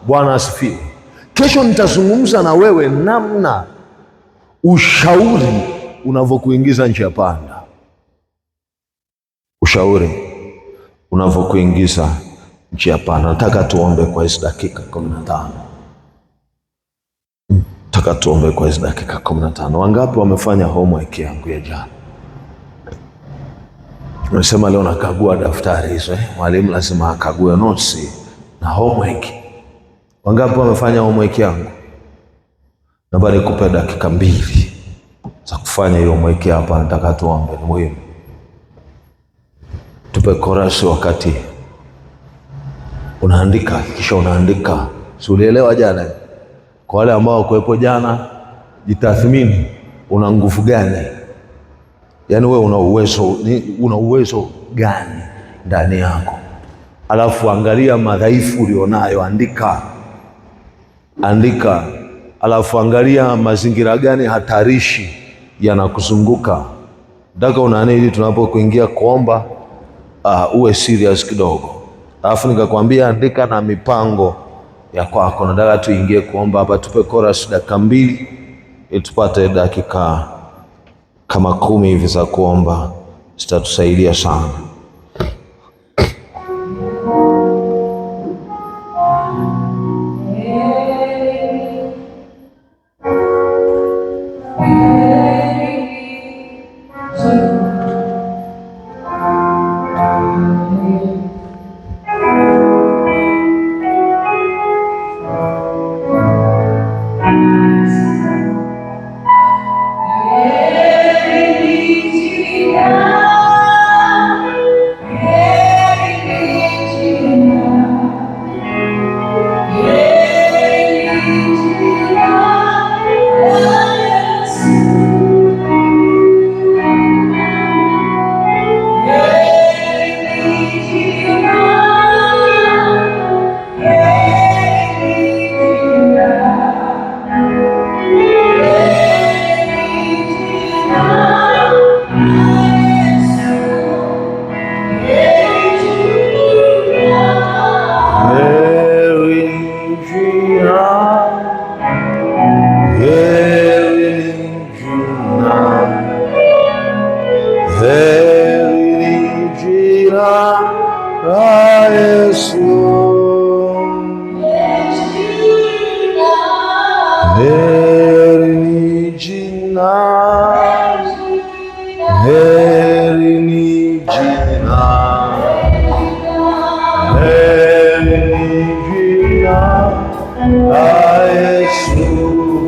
Bwana asifiwe. Kesho nitazungumza na wewe namna ushauri unavyokuingiza njia panda, ushauri unavyokuingiza njia panda. Nataka tuombe kwa hizi dakika 15. Nataka tuombe kwa hizi dakika 15. Wangapi wamefanya homework yangu ya jana? Unasema leo nakagua daftari hizo eh? Mwalimu lazima akague notes na homework. Wangapi wamefanya homework yangu? Naomba nikupe dakika 2 za kufanya hiyo homework hapa. Nataka tuombe, ni muhimu. Tupe chorus wakati unaandika, kisha unaandika. Si ulielewa jana? Kwa wale ambao kuwepo jana, jitathmini, una nguvu gani? Yaani wewe una uwezo gani ndani yako? Alafu angalia madhaifu ulionayo, andika. Andika. Alafu angalia mazingira gani hatarishi yanakuzunguka. Nataka unani ili tunapokuingia kuomba, uwe serious kidogo. Alafu nikakwambia andika na mipango ya kwako. Nataka tuingie kuomba hapa, tupe chorus dakika 2 ili tupate dakika kama 10 hivi za kuomba, zitatusaidia sana.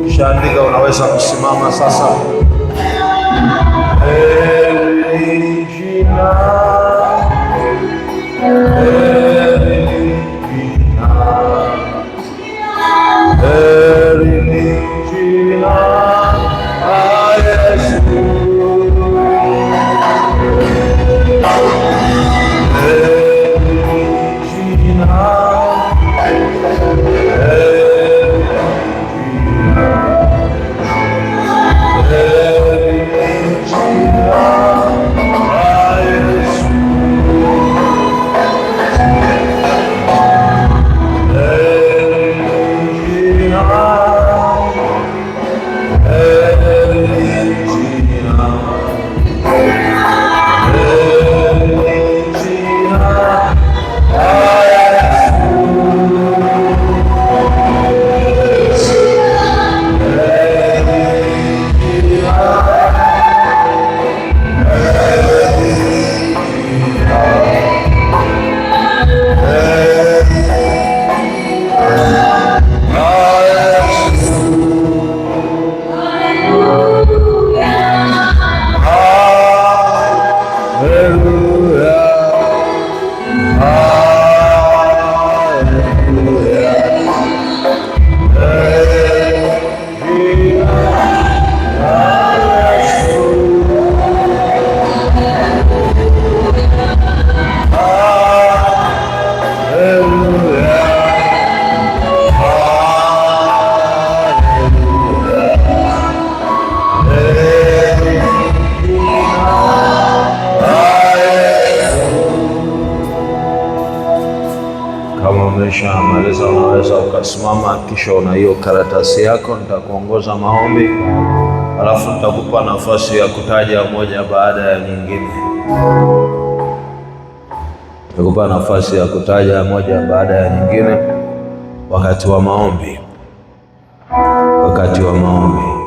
Kishaandika, unaweza kusimama sasa. Heri ni jina, heri ni jina, heri ni jina la Yesu. Heri ni jina, heri Ukishamaliza unaweza ukasimama, kisha una hiyo karatasi yako, nitakuongoza maombi, alafu nitakupa nafasi ya kutaja moja baada ya nyingine. Nitakupa nafasi ya kutaja moja baada ya nyingine wakati wa maombi, wakati wa maombi.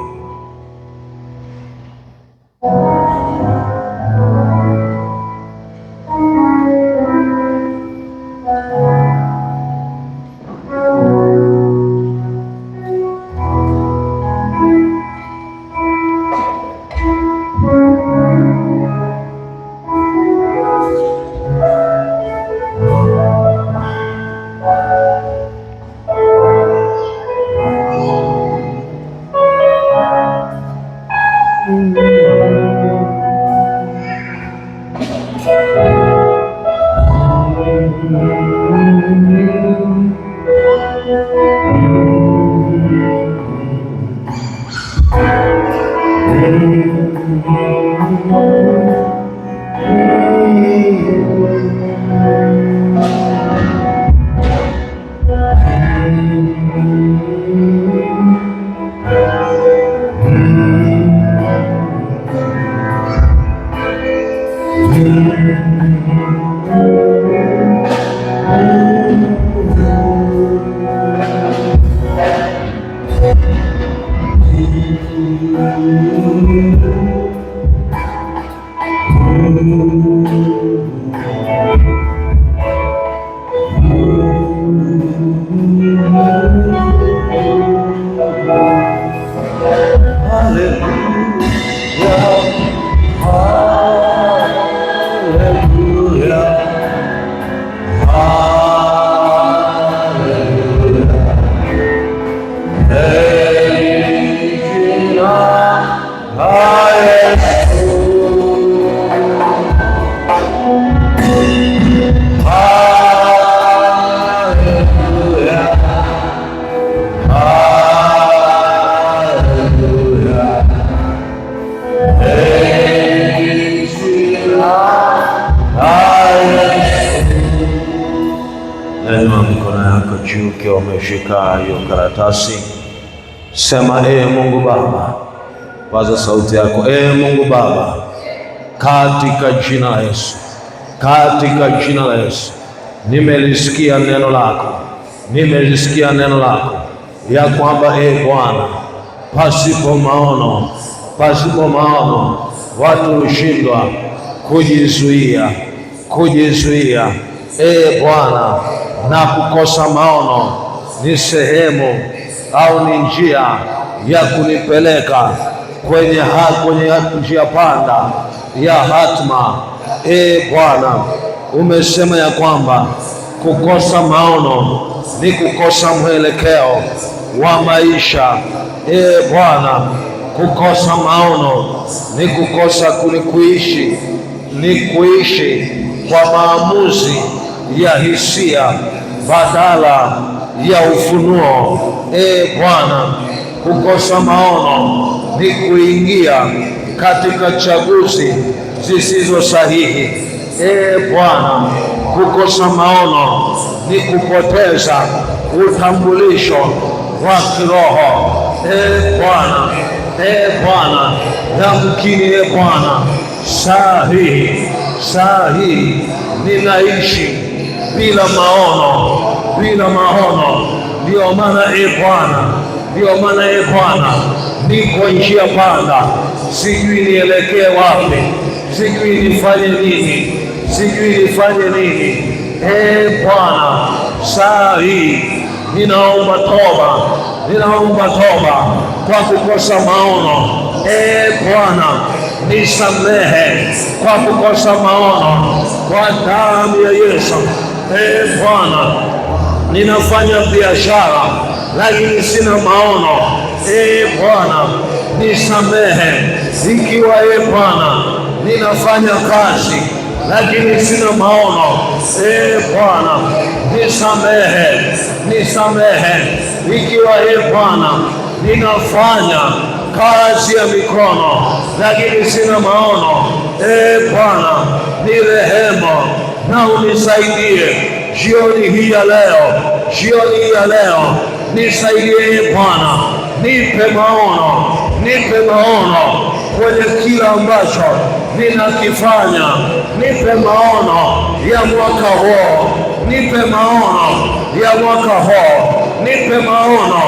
Nyanyua mikono yako juu ukiwa umeshika hiyo karatasi, sema: Ee Mungu Baba. Paza sauti yako: Ee Mungu Baba, katika jina la Yesu, katika jina la Yesu, nimelisikia neno lako, nimelisikia neno lako ya kwamba ee Bwana, pasipo maono, pasipo maono watu hushindwa kujizuia, kujizuia. Ee Bwana, na kukosa maono ni sehemu au ni njia ya kunipeleka kwenye njia panda ya hatma. Ee Bwana, umesema ya kwamba kukosa maono ni kukosa mwelekeo wa maisha. Ee Bwana, kukosa maono ni kukosa kuishi, ni kuishi kwa maamuzi ya hisia badala ya ufunuo. Ee Bwana, kukosa maono ni kuingia katika chaguzi zisizo sahihi. Ee Bwana, kukosa maono ni kupoteza utambulisho wa kiroho. Ee Bwana, ee Bwana, yamkini ee Bwana, saa hii, saa hii ninaishi bila maono, bila maono. Ndiyo maana ee Bwana, ndiyo maana ee Bwana, niko njia panda, sijui nielekee wapi, sijui nifanye nini, sijui nifanye nini. Ee Bwana, saa hii ninaomba toba, ninaomba toba kwa kukosa maono. Ee Bwana, nisamehe kwa kukosa maono, kwa damu ya Yesu. Ee Bwana, ninafanya biashara lakini sina maono. Ee Bwana, nisamehe ikiwa ee Bwana ninafanya kazi lakini sina maono. Ee Bwana, nisamehe, nisamehe ikiwa ee Bwana ninafanya kazi ya mikono lakini sina maono. Ee Bwana, ni rehema na unisaidie jioni hii ya leo, Jioni ya leo nisaidie Bwana, nipe maono, nipe maono kwenye kila ambacho ninakifanya, nipe maono ya mwaka huu, nipe maono ya mwaka huu, nipe maono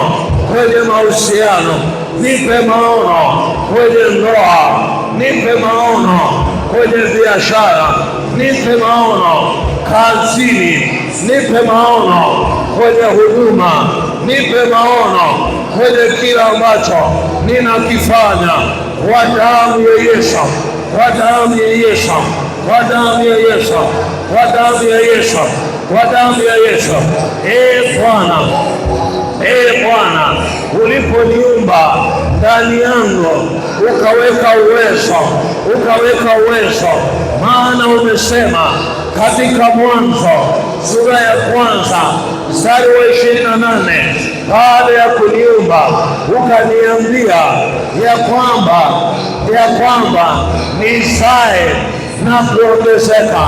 kwenye mahusiano, nipe maono kwenye ndoa, nipe maono kwenye biashara, nipe maono kazini, nipe maono kwenye huduma, nipe maono kwenye kila ambacho ninakifanya, kwa damu ya Yesu, kwa damu ya Yesu, kwa damu ya Yesu, kwa damu ya Yesu, kwa damu ya Yesu. Ee Bwana, Ee Bwana, uliponiumba ndani yangu ukaweka uwezo, ukaweka uwezo, maana umesema katika Mwanzo sura ya kwanza mstari wa 28, baada ya kuniumba ukaniambia ya kwamba nizae na kuongezeka,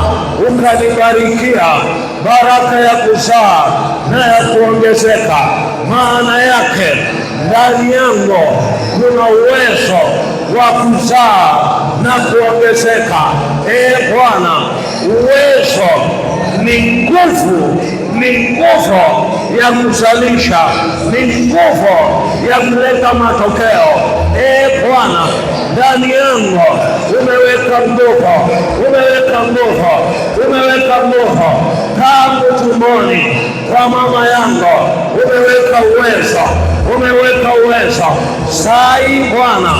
ukanibarikia baraka ya kuzaa na ya kuongezeka. Maana yake ndani yangu kuna uwezo wa kuzaa na kuongezeka. Ee Bwana, uwezo ni nguvu, ni nguvu ya kuzalisha, ni nguvu ya kuleta matokeo. Ee Bwana, ndani yangu umeweka nguvu, umeweka nguvu, umeweka nguvu tangu tumboni kwa mama yangu, umeweka uwezo, umeweka uwezo. Sai Bwana,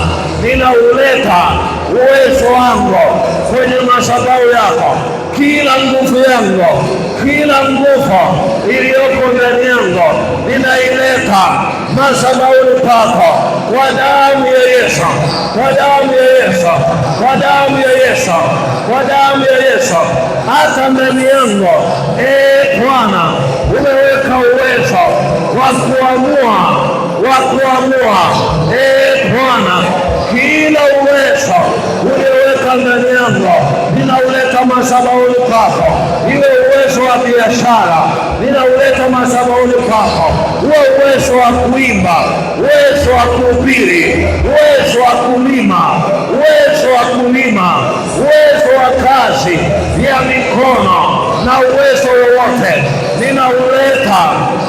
ninauleta uwezo wangu kwenye madhabahu yako, kila nguvu yangu, kila nguvu iliyoko ndani yangu ninaileta madhabahuni pako kwa damu ya Yesu, kwa damu ya Yesu, kwa damu ya Yesu, kwa damu ya Yesu. Hata ndani yangu, ee Bwana, umeweka uwezo wa kuamua, wa kuamua. Ee Bwana, kila uwezo ulioweka ndani yangu ninauleta madhabahuni pako, iwe uwezo wa biashara ninauleta madhabahuni pako, uwe uwezo wa kuimba, uwezo wa kuhubiri, uwezo wa kulima, uwezo wa kulima, uwezo wa kazi ya mikono na uwezo wowote ninauleta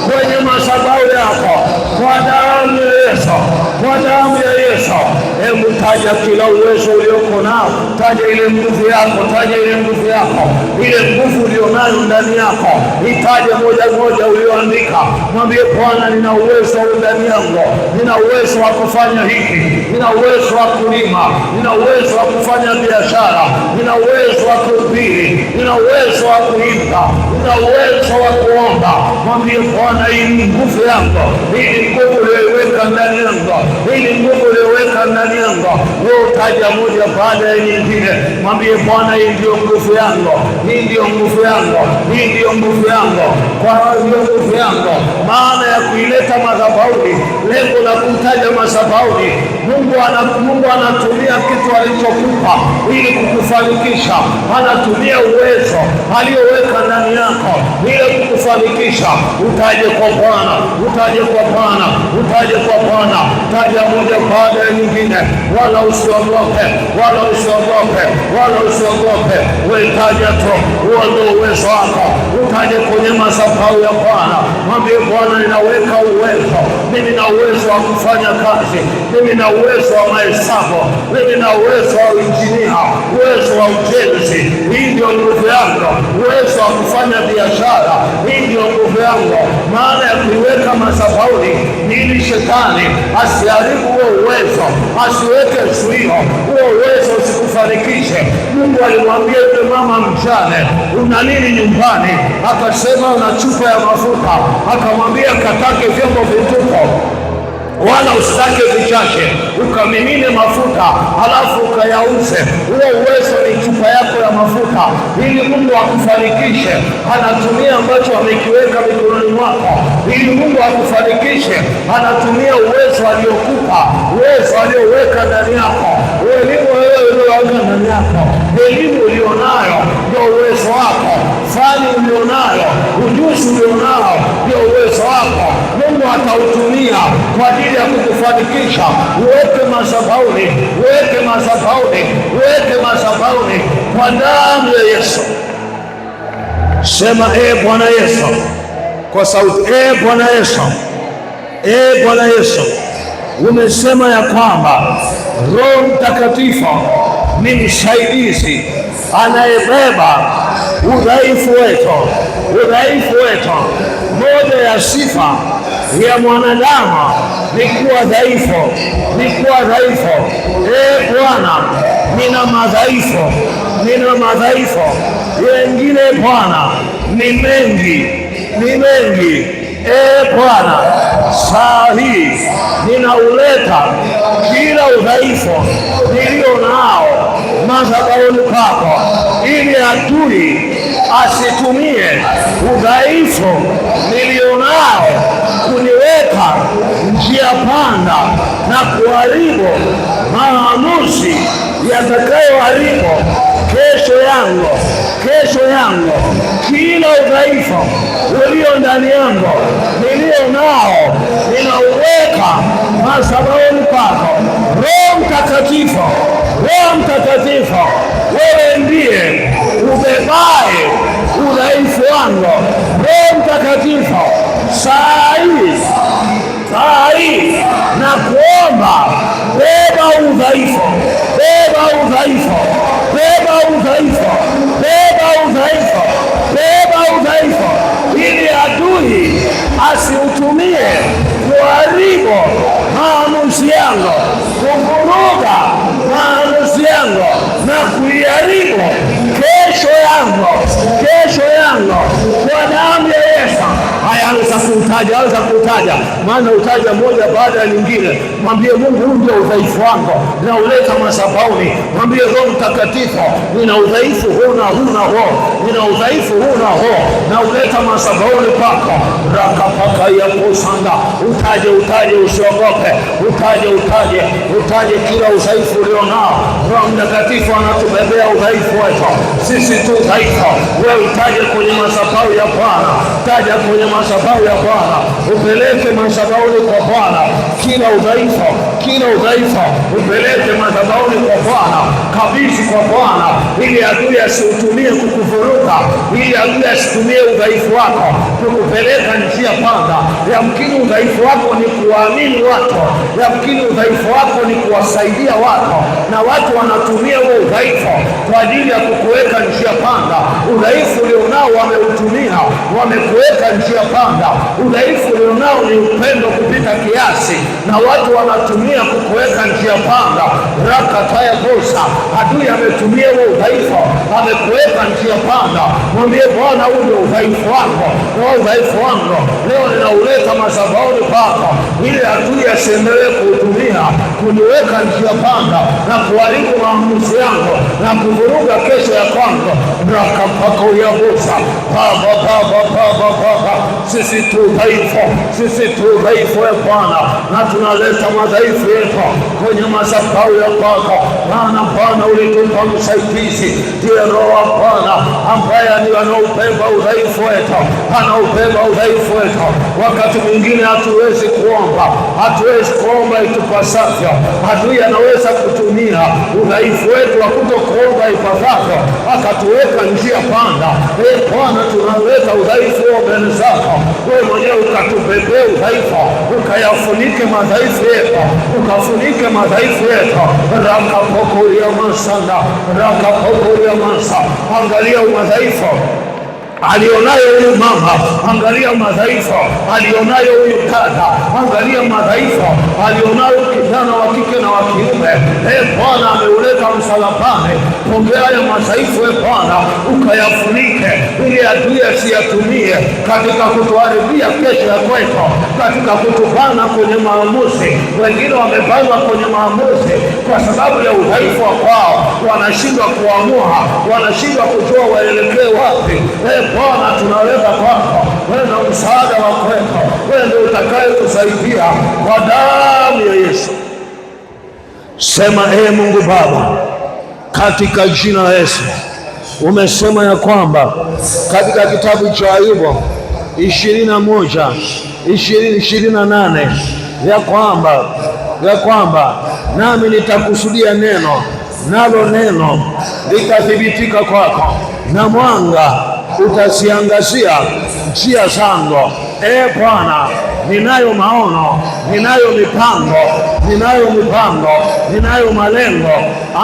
kwenye madhabahu yako kwa damu ya Yesu, kwa damu ya Yesu. Hebu taja kila uwezo ulioko nao, taja ile nguvu yako, taja ile nguvu yako, ile nguvu ulionayo ndani yako, itaje moja moja ulioandika. Mwambie Bwana, nina uwezo huu ndani yangu, nina uwezo wa kufanya hiki, nina uwezo wa kulima, nina uwezo wa kufanya biashara, nina uwezo wa kuhubiri, nina uwezo wa kuimba, nina uwezo wa kuomba. Mwambie Bwana, hii ni nguvu yangu, hii ni nguvu uliyoiweka ndani yangu, hii ni nguvu ulioweka ndani yangu. Wewe utaja moja baada ya nyingine, mwambie Bwana, hii ndio nguvu yangu, hii ndio nguvu yangu, hii ndio nguvu yangu, kwa hiyo nguvu yangu. Maana ya kuileta madhabahuni, lengo la kutaja madhabahuni, Mungu anatumia kitu alichokupa ili kukufanikisha. Anatumia uwezo aliyoweka ndani yako ili kukufanikisha. Utaje kwa Bwana, utaje kwa Bwana, utaje kwa Bwana, taja moja baada ya nyingine, wala usiogope, wala usiogope, wala usiogope. Wewe taja tu, huo ndio uwezo wako. Utaje kwenye madhabahu ya Bwana, mwambie Bwana, ninaweka uwezo, mimi na uwezo wa kufanya kazi, mimi na uwezo wa mahesabu, mimi na uwezo wa injinia, uwezo wa ujenzi. Hii ndio nguvu yangu, uwezo wa kufanya biashara, hii ndio nguvu yangu. Maana ya kuiweka madhabahuni ni ili shetani asiharibu huo uwezo, asiweke zuio, huo uwezo usikufanikishe. Mungu alimwambia yule mama mjane, una nini nyumbani? Akasema una chupa ya mafuta. Akamwambia katake vyombo vitupu wala usitake vichache, ukamimine mafuta halafu ukayauze. Huo uwezo ni chupa yako ya mafuta, ili Mungu akufanikishe. Anatumia ambacho amekiweka mikononi mwako, ili Mungu akufanikishe. Anatumia uwezo aliokupa, uwezo alioweka ndani yako, elimu wewe ulioweka ndani yako, elimu ulionayo ndio uwezo wako, fani ulionayo, ujuzi ulionao ndio uwezo atautumia kwa ajili ya kukufanikisha, uweke madhabahuni, uweke madhabahuni, uweke madhabahuni kwa damu ya Yesu. Sema e Bwana Yesu kwa sauti, e Bwana Yesu, e Bwana Yesu, umesema ya kwamba Roho Mtakatifu ni msaidizi anayebeba udhaifu wetu, udhaifu wetu. Moja ya sifa ya mwanadamu ni kuwa dhaifu, ni kuwa dhaifu. E Bwana, nina madhaifu, nina madhaifu wengine Bwana ni mengi, ni mengi. E Bwana, saa hii ninauleta kila udhaifu nilio nao madhabahuni pako, ili adui asitumie udhaifu nilio nao kuniweka njia panda na kuharibu maamuzi yatakayoharibu kesho yangu, kesho yangu. Kila udhaifu ulio ndani yangu nilio nao ninauweka madhabahuni pako. Roho Mtakatifu, Roho Mtakatifu, wewe ndiye ubebaye udhaifu wangu. Roho Mtakatifu, saa hii, saa hii na kuomba, beba udhaifu, beba udhaifu, beba udhaifu, beba udhaifu, beba udhaifu, ili adui asiutumie kuharibu maamuzi yangu, kuvuruga maamuzi yangu na kuiharibu kesho yangu, kesho yangu kwa damu ya Yesu. Haya, anza kuutaja, anza kuutaja, maana utaja moja baada ya nyingine. Mwambie Mungu, huu ndio udhaifu wangu, nauleta madhabahuni. Mwambie Roho Mtakatifu, nina udhaifu huu na huu na huu, nina udhaifu huu na huu, nauleta madhabahuni pako. Rakapaka ya kusanda, utaje, utaje, usiogope, utaje, utaje, utaje kila udhaifu ulionao. Roho Mtakatifu anatubebea udhaifu wetu, sisi tu dhaifu. Wewe utaje kwenye madhabahu ya Bwana, taja kwenye madhabahu ya Bwana, upeleke madhabahuni kwa Bwana kila udhaifu, kila udhaifu upeleke madhabahuni kwa Bwana, kabidhi kwa Bwana, ili adui asiutumie kukuvuruga, ili adui asitumie udhaifu wako kukupeleka njia panda. Yamkini udhaifu wako ni kuwaamini watu, yamkini udhaifu wako ni kuwasaidia watu, na watu wanatumia huo udhaifu kwa ajili ya kukuweka njia panda. Udhaifu ulionao wameutumia, wamekuweka njia panda. Udhaifu ulionao ni upendo kupita kiasi, na watu wanatumia kukuweka njia panda. Rakataya bosa, adui ametumia huo udhaifu, amekuweka njia panda. Mwambie Bwana, huu ndio udhaifu wangu, na udhaifu wangu leo ninauleta madhabahuni pako, ili adui asiendelee kuutumia kuniweka njia panda na kuharibu maamuzi yangu na kuvuruga kesho ya kwangu. Rakapako ya bosa, Baba, Baba, Baba, Baba, sisi tu dhaifu, sisi tu dhaifu ya Bwana, na tunaleta madhaifu yetu kwenye madhabahu ya kwako. Maana Bwana ulitupa msaidizi, ndiye Roho wa Bwana ambaye ni anaubeba udhaifu wetu, anaubeba udhaifu wetu. Wakati mwingine hatuwezi kuomba, hatuwezi kuomba itupasavyo. Adui anaweza kutumia udhaifu wetu wa kutokuomba ipasavyo, akatuweka njia panda. E Bwana, tunaleta udhaifu huo mbele zako, wewe mwenyewe ukatubebee udhaifu, ukayafunike madhaifu yetu, ukafunike madhaifu yetu. Rakapokoria masanda rakapokoria masa. Angalia madhaifu alionayo huyu mama, angalia madhaifu alionayo huyu dada, angalia madhaifu alionayo kijana wa kike na wa kiume. E Bwana, ameuleta msalabani. Pokea haya madhaifu e Bwana, ukayafunike ili adui asiyatumie katika kutuharibia kesho ya kwetu, katika kutubana kwenye maamuzi. Wengine wamebanwa kwenye maamuzi kwa sababu ya udhaifu wa kwao, wanashindwa kuamua, wanashindwa kujua waelekee wapi. E Bwana, tunaleta kwako, wewe ndio msaada wa kwetu, wewe ndio utakayetusaidia kwa damu ya Yesu. Sema, ee Mungu Baba, katika jina la Yesu. Umesema ya kwamba katika kitabu cha Ayubu 21 20:28 ya kwamba nami nitakusudia neno, nalo neno litathibitika kwako, na mwanga utaziangazia njia zangu. E Bwana, ninayo maono, ninayo mipango, ninayo mipango, ninayo malengo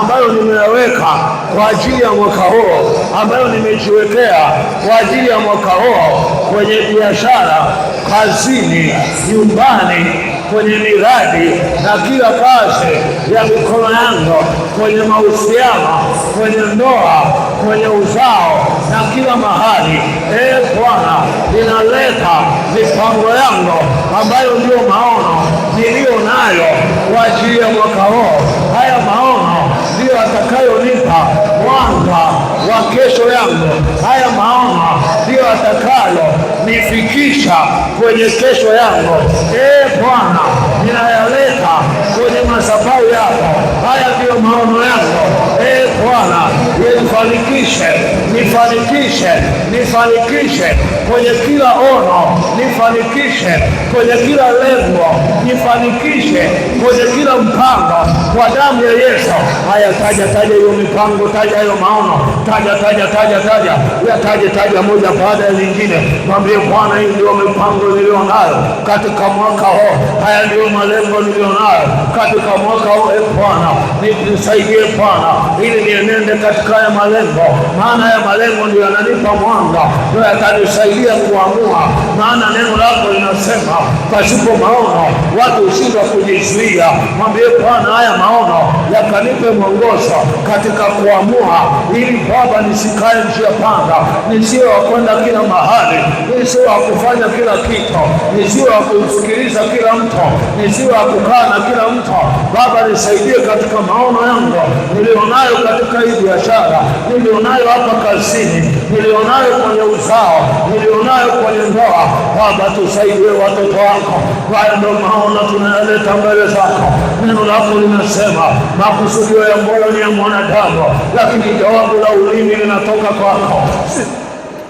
ambayo nimeyaweka kwa ajili ya mwaka huu, ambayo nimejiwekea kwa ajili ya mwaka huu, kwenye biashara, kazini, nyumbani, kwenye miradi na kila kazi ya mikono yangu, kwenye mahusiano, kwenye ndoa, kwenye uzao na kila mahali. E Bwana, ninaleta mipango yangu ambayo ndiyo maono niliyo nayo kwa ajili ya mwaka huu. Haya maono ndiyo atakayonipa mwanga wa kesho yangu. Haya maono ndiyo atakayo nifikisha kwenye kesho yangu. E Bwana, ninayaleta kwenye madhabahu yako. Haya ndiyo maono yangu. E Bwana, nifanikishe, nifanikishe, nifanikishe kwenye kila ono, nifanikishe kwenye kila lengo, nifanikishe kwenye kila mpango kwa damu ya Yesu. Haya, taja, taja hiyo mipango, taja hiyo maono, taja, taja, taja, taja, yataje, taja moja baada ya nyingine. Mwambie Bwana, hii ndio mipango niliyo nayo katika mwaka huu, haya ndio malengo niliyo nayo katika mwaka huu. E Bwana, nisaidie Bwana, ili nienende katika haya malengo, maana haya malengo ndio yananipa mwanga, ndio yatanisaidia kuamua, maana neno lako linasema pasipo maono watu hushindwa kujizuia. Mwambie Bwana, haya maono yakanipe mwongozo katika kuamua, ili Baba nisikae njia panda, nisiwe wa kwenda kila mahali, nisiwe wa kufanya kila kitu, nisiwe wa kumsikiliza kila mtu, nisiwe wa kukaa na kila mtu. Baba, nisaidie katika maono yangu nilionayo katika hii biashara, nilionayo hapa kazini, nilionayo kwenye uzao, nilionayo kwenye ndoa. Baba, tusaidie watoto wako. Haya ndio maono tunayaleta mbele zako. Neno lako linasema makusudio ya moyo ni ya mwanadamu, lakini jawabu la ulimi linatoka kwako.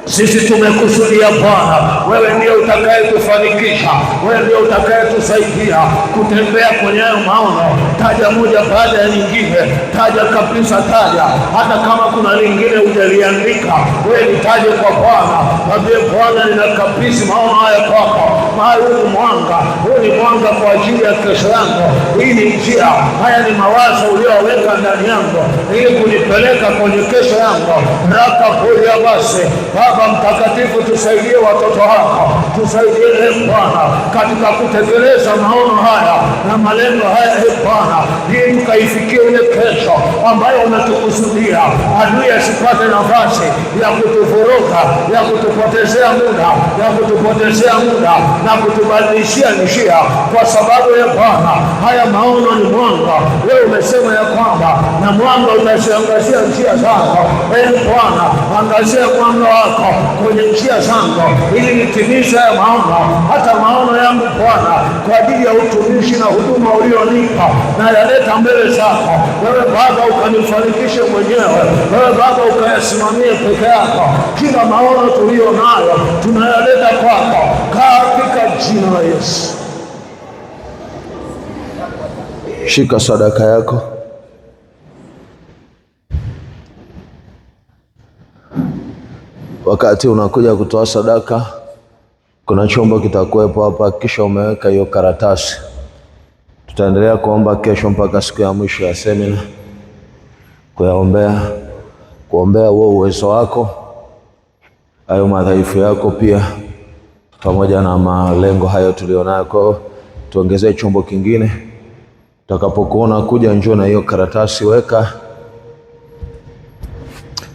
Sisi tumekusudia Bwana, wewe ndiye utakayetufanikisha, wewe ndiye utakayetusaidia kutembea kwenye hayo maono. Taja moja baada ya nyingine, taja kabisa, taja hata kama kuna lingine hujaliandika, wewe litaje kwa Bwana. Mwambie Bwana, ninakabidhi maono haya kwako. Mahali huu mwanga, huu ni mwanga kwa ajili ya kesho yangu. Hii ni njia, haya ni mawazo uliyoweka ndani yangu ili kunipeleka kwenye kesho yangu. Raka kulia basi. Baba Mtakatifu, tusaidie watoto wako, tusaidie e Bwana katika kutekeleza maono haya na malengo haya e Bwana, ili tukaifikie ile kesho ambayo umetukusudia. Adui asipate nafasi ya kutuvuruga, ya kutupotezea muda, ya kutupotezea muda na kutubadilishia njia, kwa sababu ya Bwana, haya maono ni mwanga. Wewe umesema ya kwamba na mwanga utaziangazia njia zako. E Bwana, angazia mwanga wako kwenye njia zangu ili nitimize haya maono, hata maono yangu Bwana kwa ajili ya utumishi na huduma ulionipa na yaleta mbele zako. Wewe Baba ukanifanikishe mwenyewe, wewe Baba ukayasimamie peke yako. Kila maono tuliyo nayo tunayaleta kwako katika jina la Yesu. Shika sadaka yako. Wakati unakuja kutoa sadaka, kuna chombo kitakuwepo hapa, kisha umeweka hiyo karatasi. Tutaendelea kuomba kesho mpaka siku ya mwisho ya semina, kuyaombea, kuombea huo uwezo wako, hayo madhaifu yako pia, pamoja na malengo hayo tulionayo. Kwa hiyo tuongezee chombo kingine. Utakapokuona kuja, njoo na hiyo karatasi, weka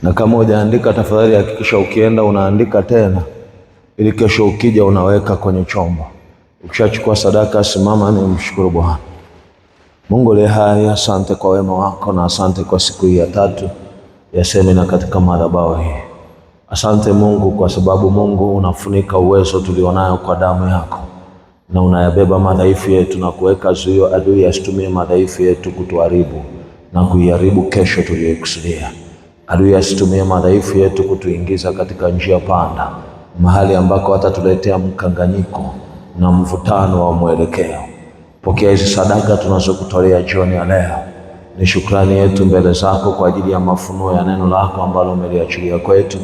na kama hujaandika tafadhali hakikisha ukienda unaandika tena, ili kesho ukija unaweka kwenye chombo. Ukishachukua sadaka, simama ni mshukuru Bwana Mungu aliye hai. Asante kwa wema wako na asante kwa siku hii ya tatu ya semina katika madhabahu hii. Asante Mungu kwa sababu Mungu unafunika uwezo tulionayo kwa damu yako na unayabeba madhaifu yetu na kuweka zuio adui asitumie madhaifu yetu kutuharibu na kuiharibu kesho tuliyoikusudia. Adui asitumie madhaifu yetu kutuingiza katika njia panda, mahali ambako hatatuletea mkanganyiko na mvutano wa mwelekeo. Pokea hizi sadaka tunazokutolea jioni ya leo. Ni shukrani yetu mbele zako kwa ajili ya mafunuo ya neno lako ambalo umeliachilia kwetu,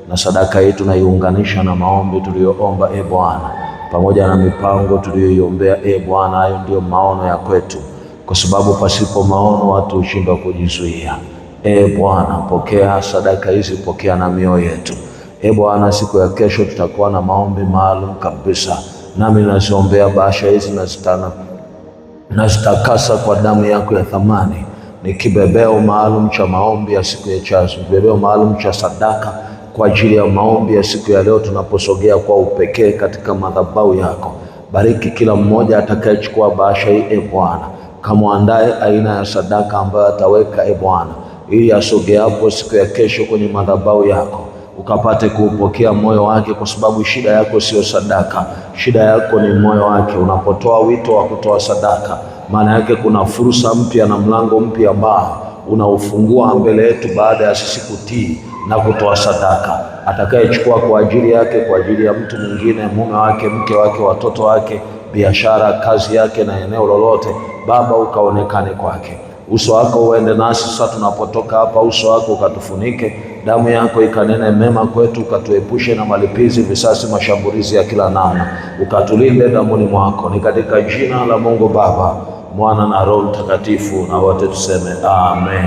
na sadaka yetu naiunganisha na maombi tuliyoomba, e Bwana, pamoja na mipango tuliyoiombea, e Bwana. Hayo ndiyo maono ya kwetu, kwa sababu pasipo maono watu hushindwa kujizuia. E Bwana, pokea sadaka hizi, pokea na mioyo yetu. E Bwana, siku ya kesho tutakuwa na maombi maalum kabisa, nami naziombea bahasha hizi nazitakasa kwa damu yako ya thamani. Ni kibebeo maalum cha maombi ya siku ya chazo, kibebeo maalum cha sadaka kwa ajili ya maombi ya siku ya leo tunaposogea kwa upekee katika madhabahu yako. Bariki kila mmoja atakayechukua bahasha hii, e Bwana, kamwandae aina ya sadaka ambayo ataweka, e Bwana, ili asogeapo siku ya kesho kwenye madhabahu yako ukapate kuupokea moyo wake, kwa sababu shida yako sio sadaka, shida yako ni moyo wake. Unapotoa wito wa kutoa sadaka, maana yake kuna fursa mpya na mlango mpya ambao unaufungua mbele yetu baada ya sisi kutii na kutoa sadaka. Atakayechukua kwa ajili yake, kwa ajili ya mtu mwingine, mume wake, mke wake, watoto wake, biashara, kazi yake na eneo lolote, Baba ukaonekane kwake. Uso wako uende nasi sasa tunapotoka hapa, uso wako ukatufunike, damu yako ikanene mema kwetu, ukatuepushe na malipizi, visasi, mashambulizi ya kila namna, ukatulinde damuni mwako. Ni katika jina la Mungu Baba, Mwana na Roho Mtakatifu, na wote tuseme amen.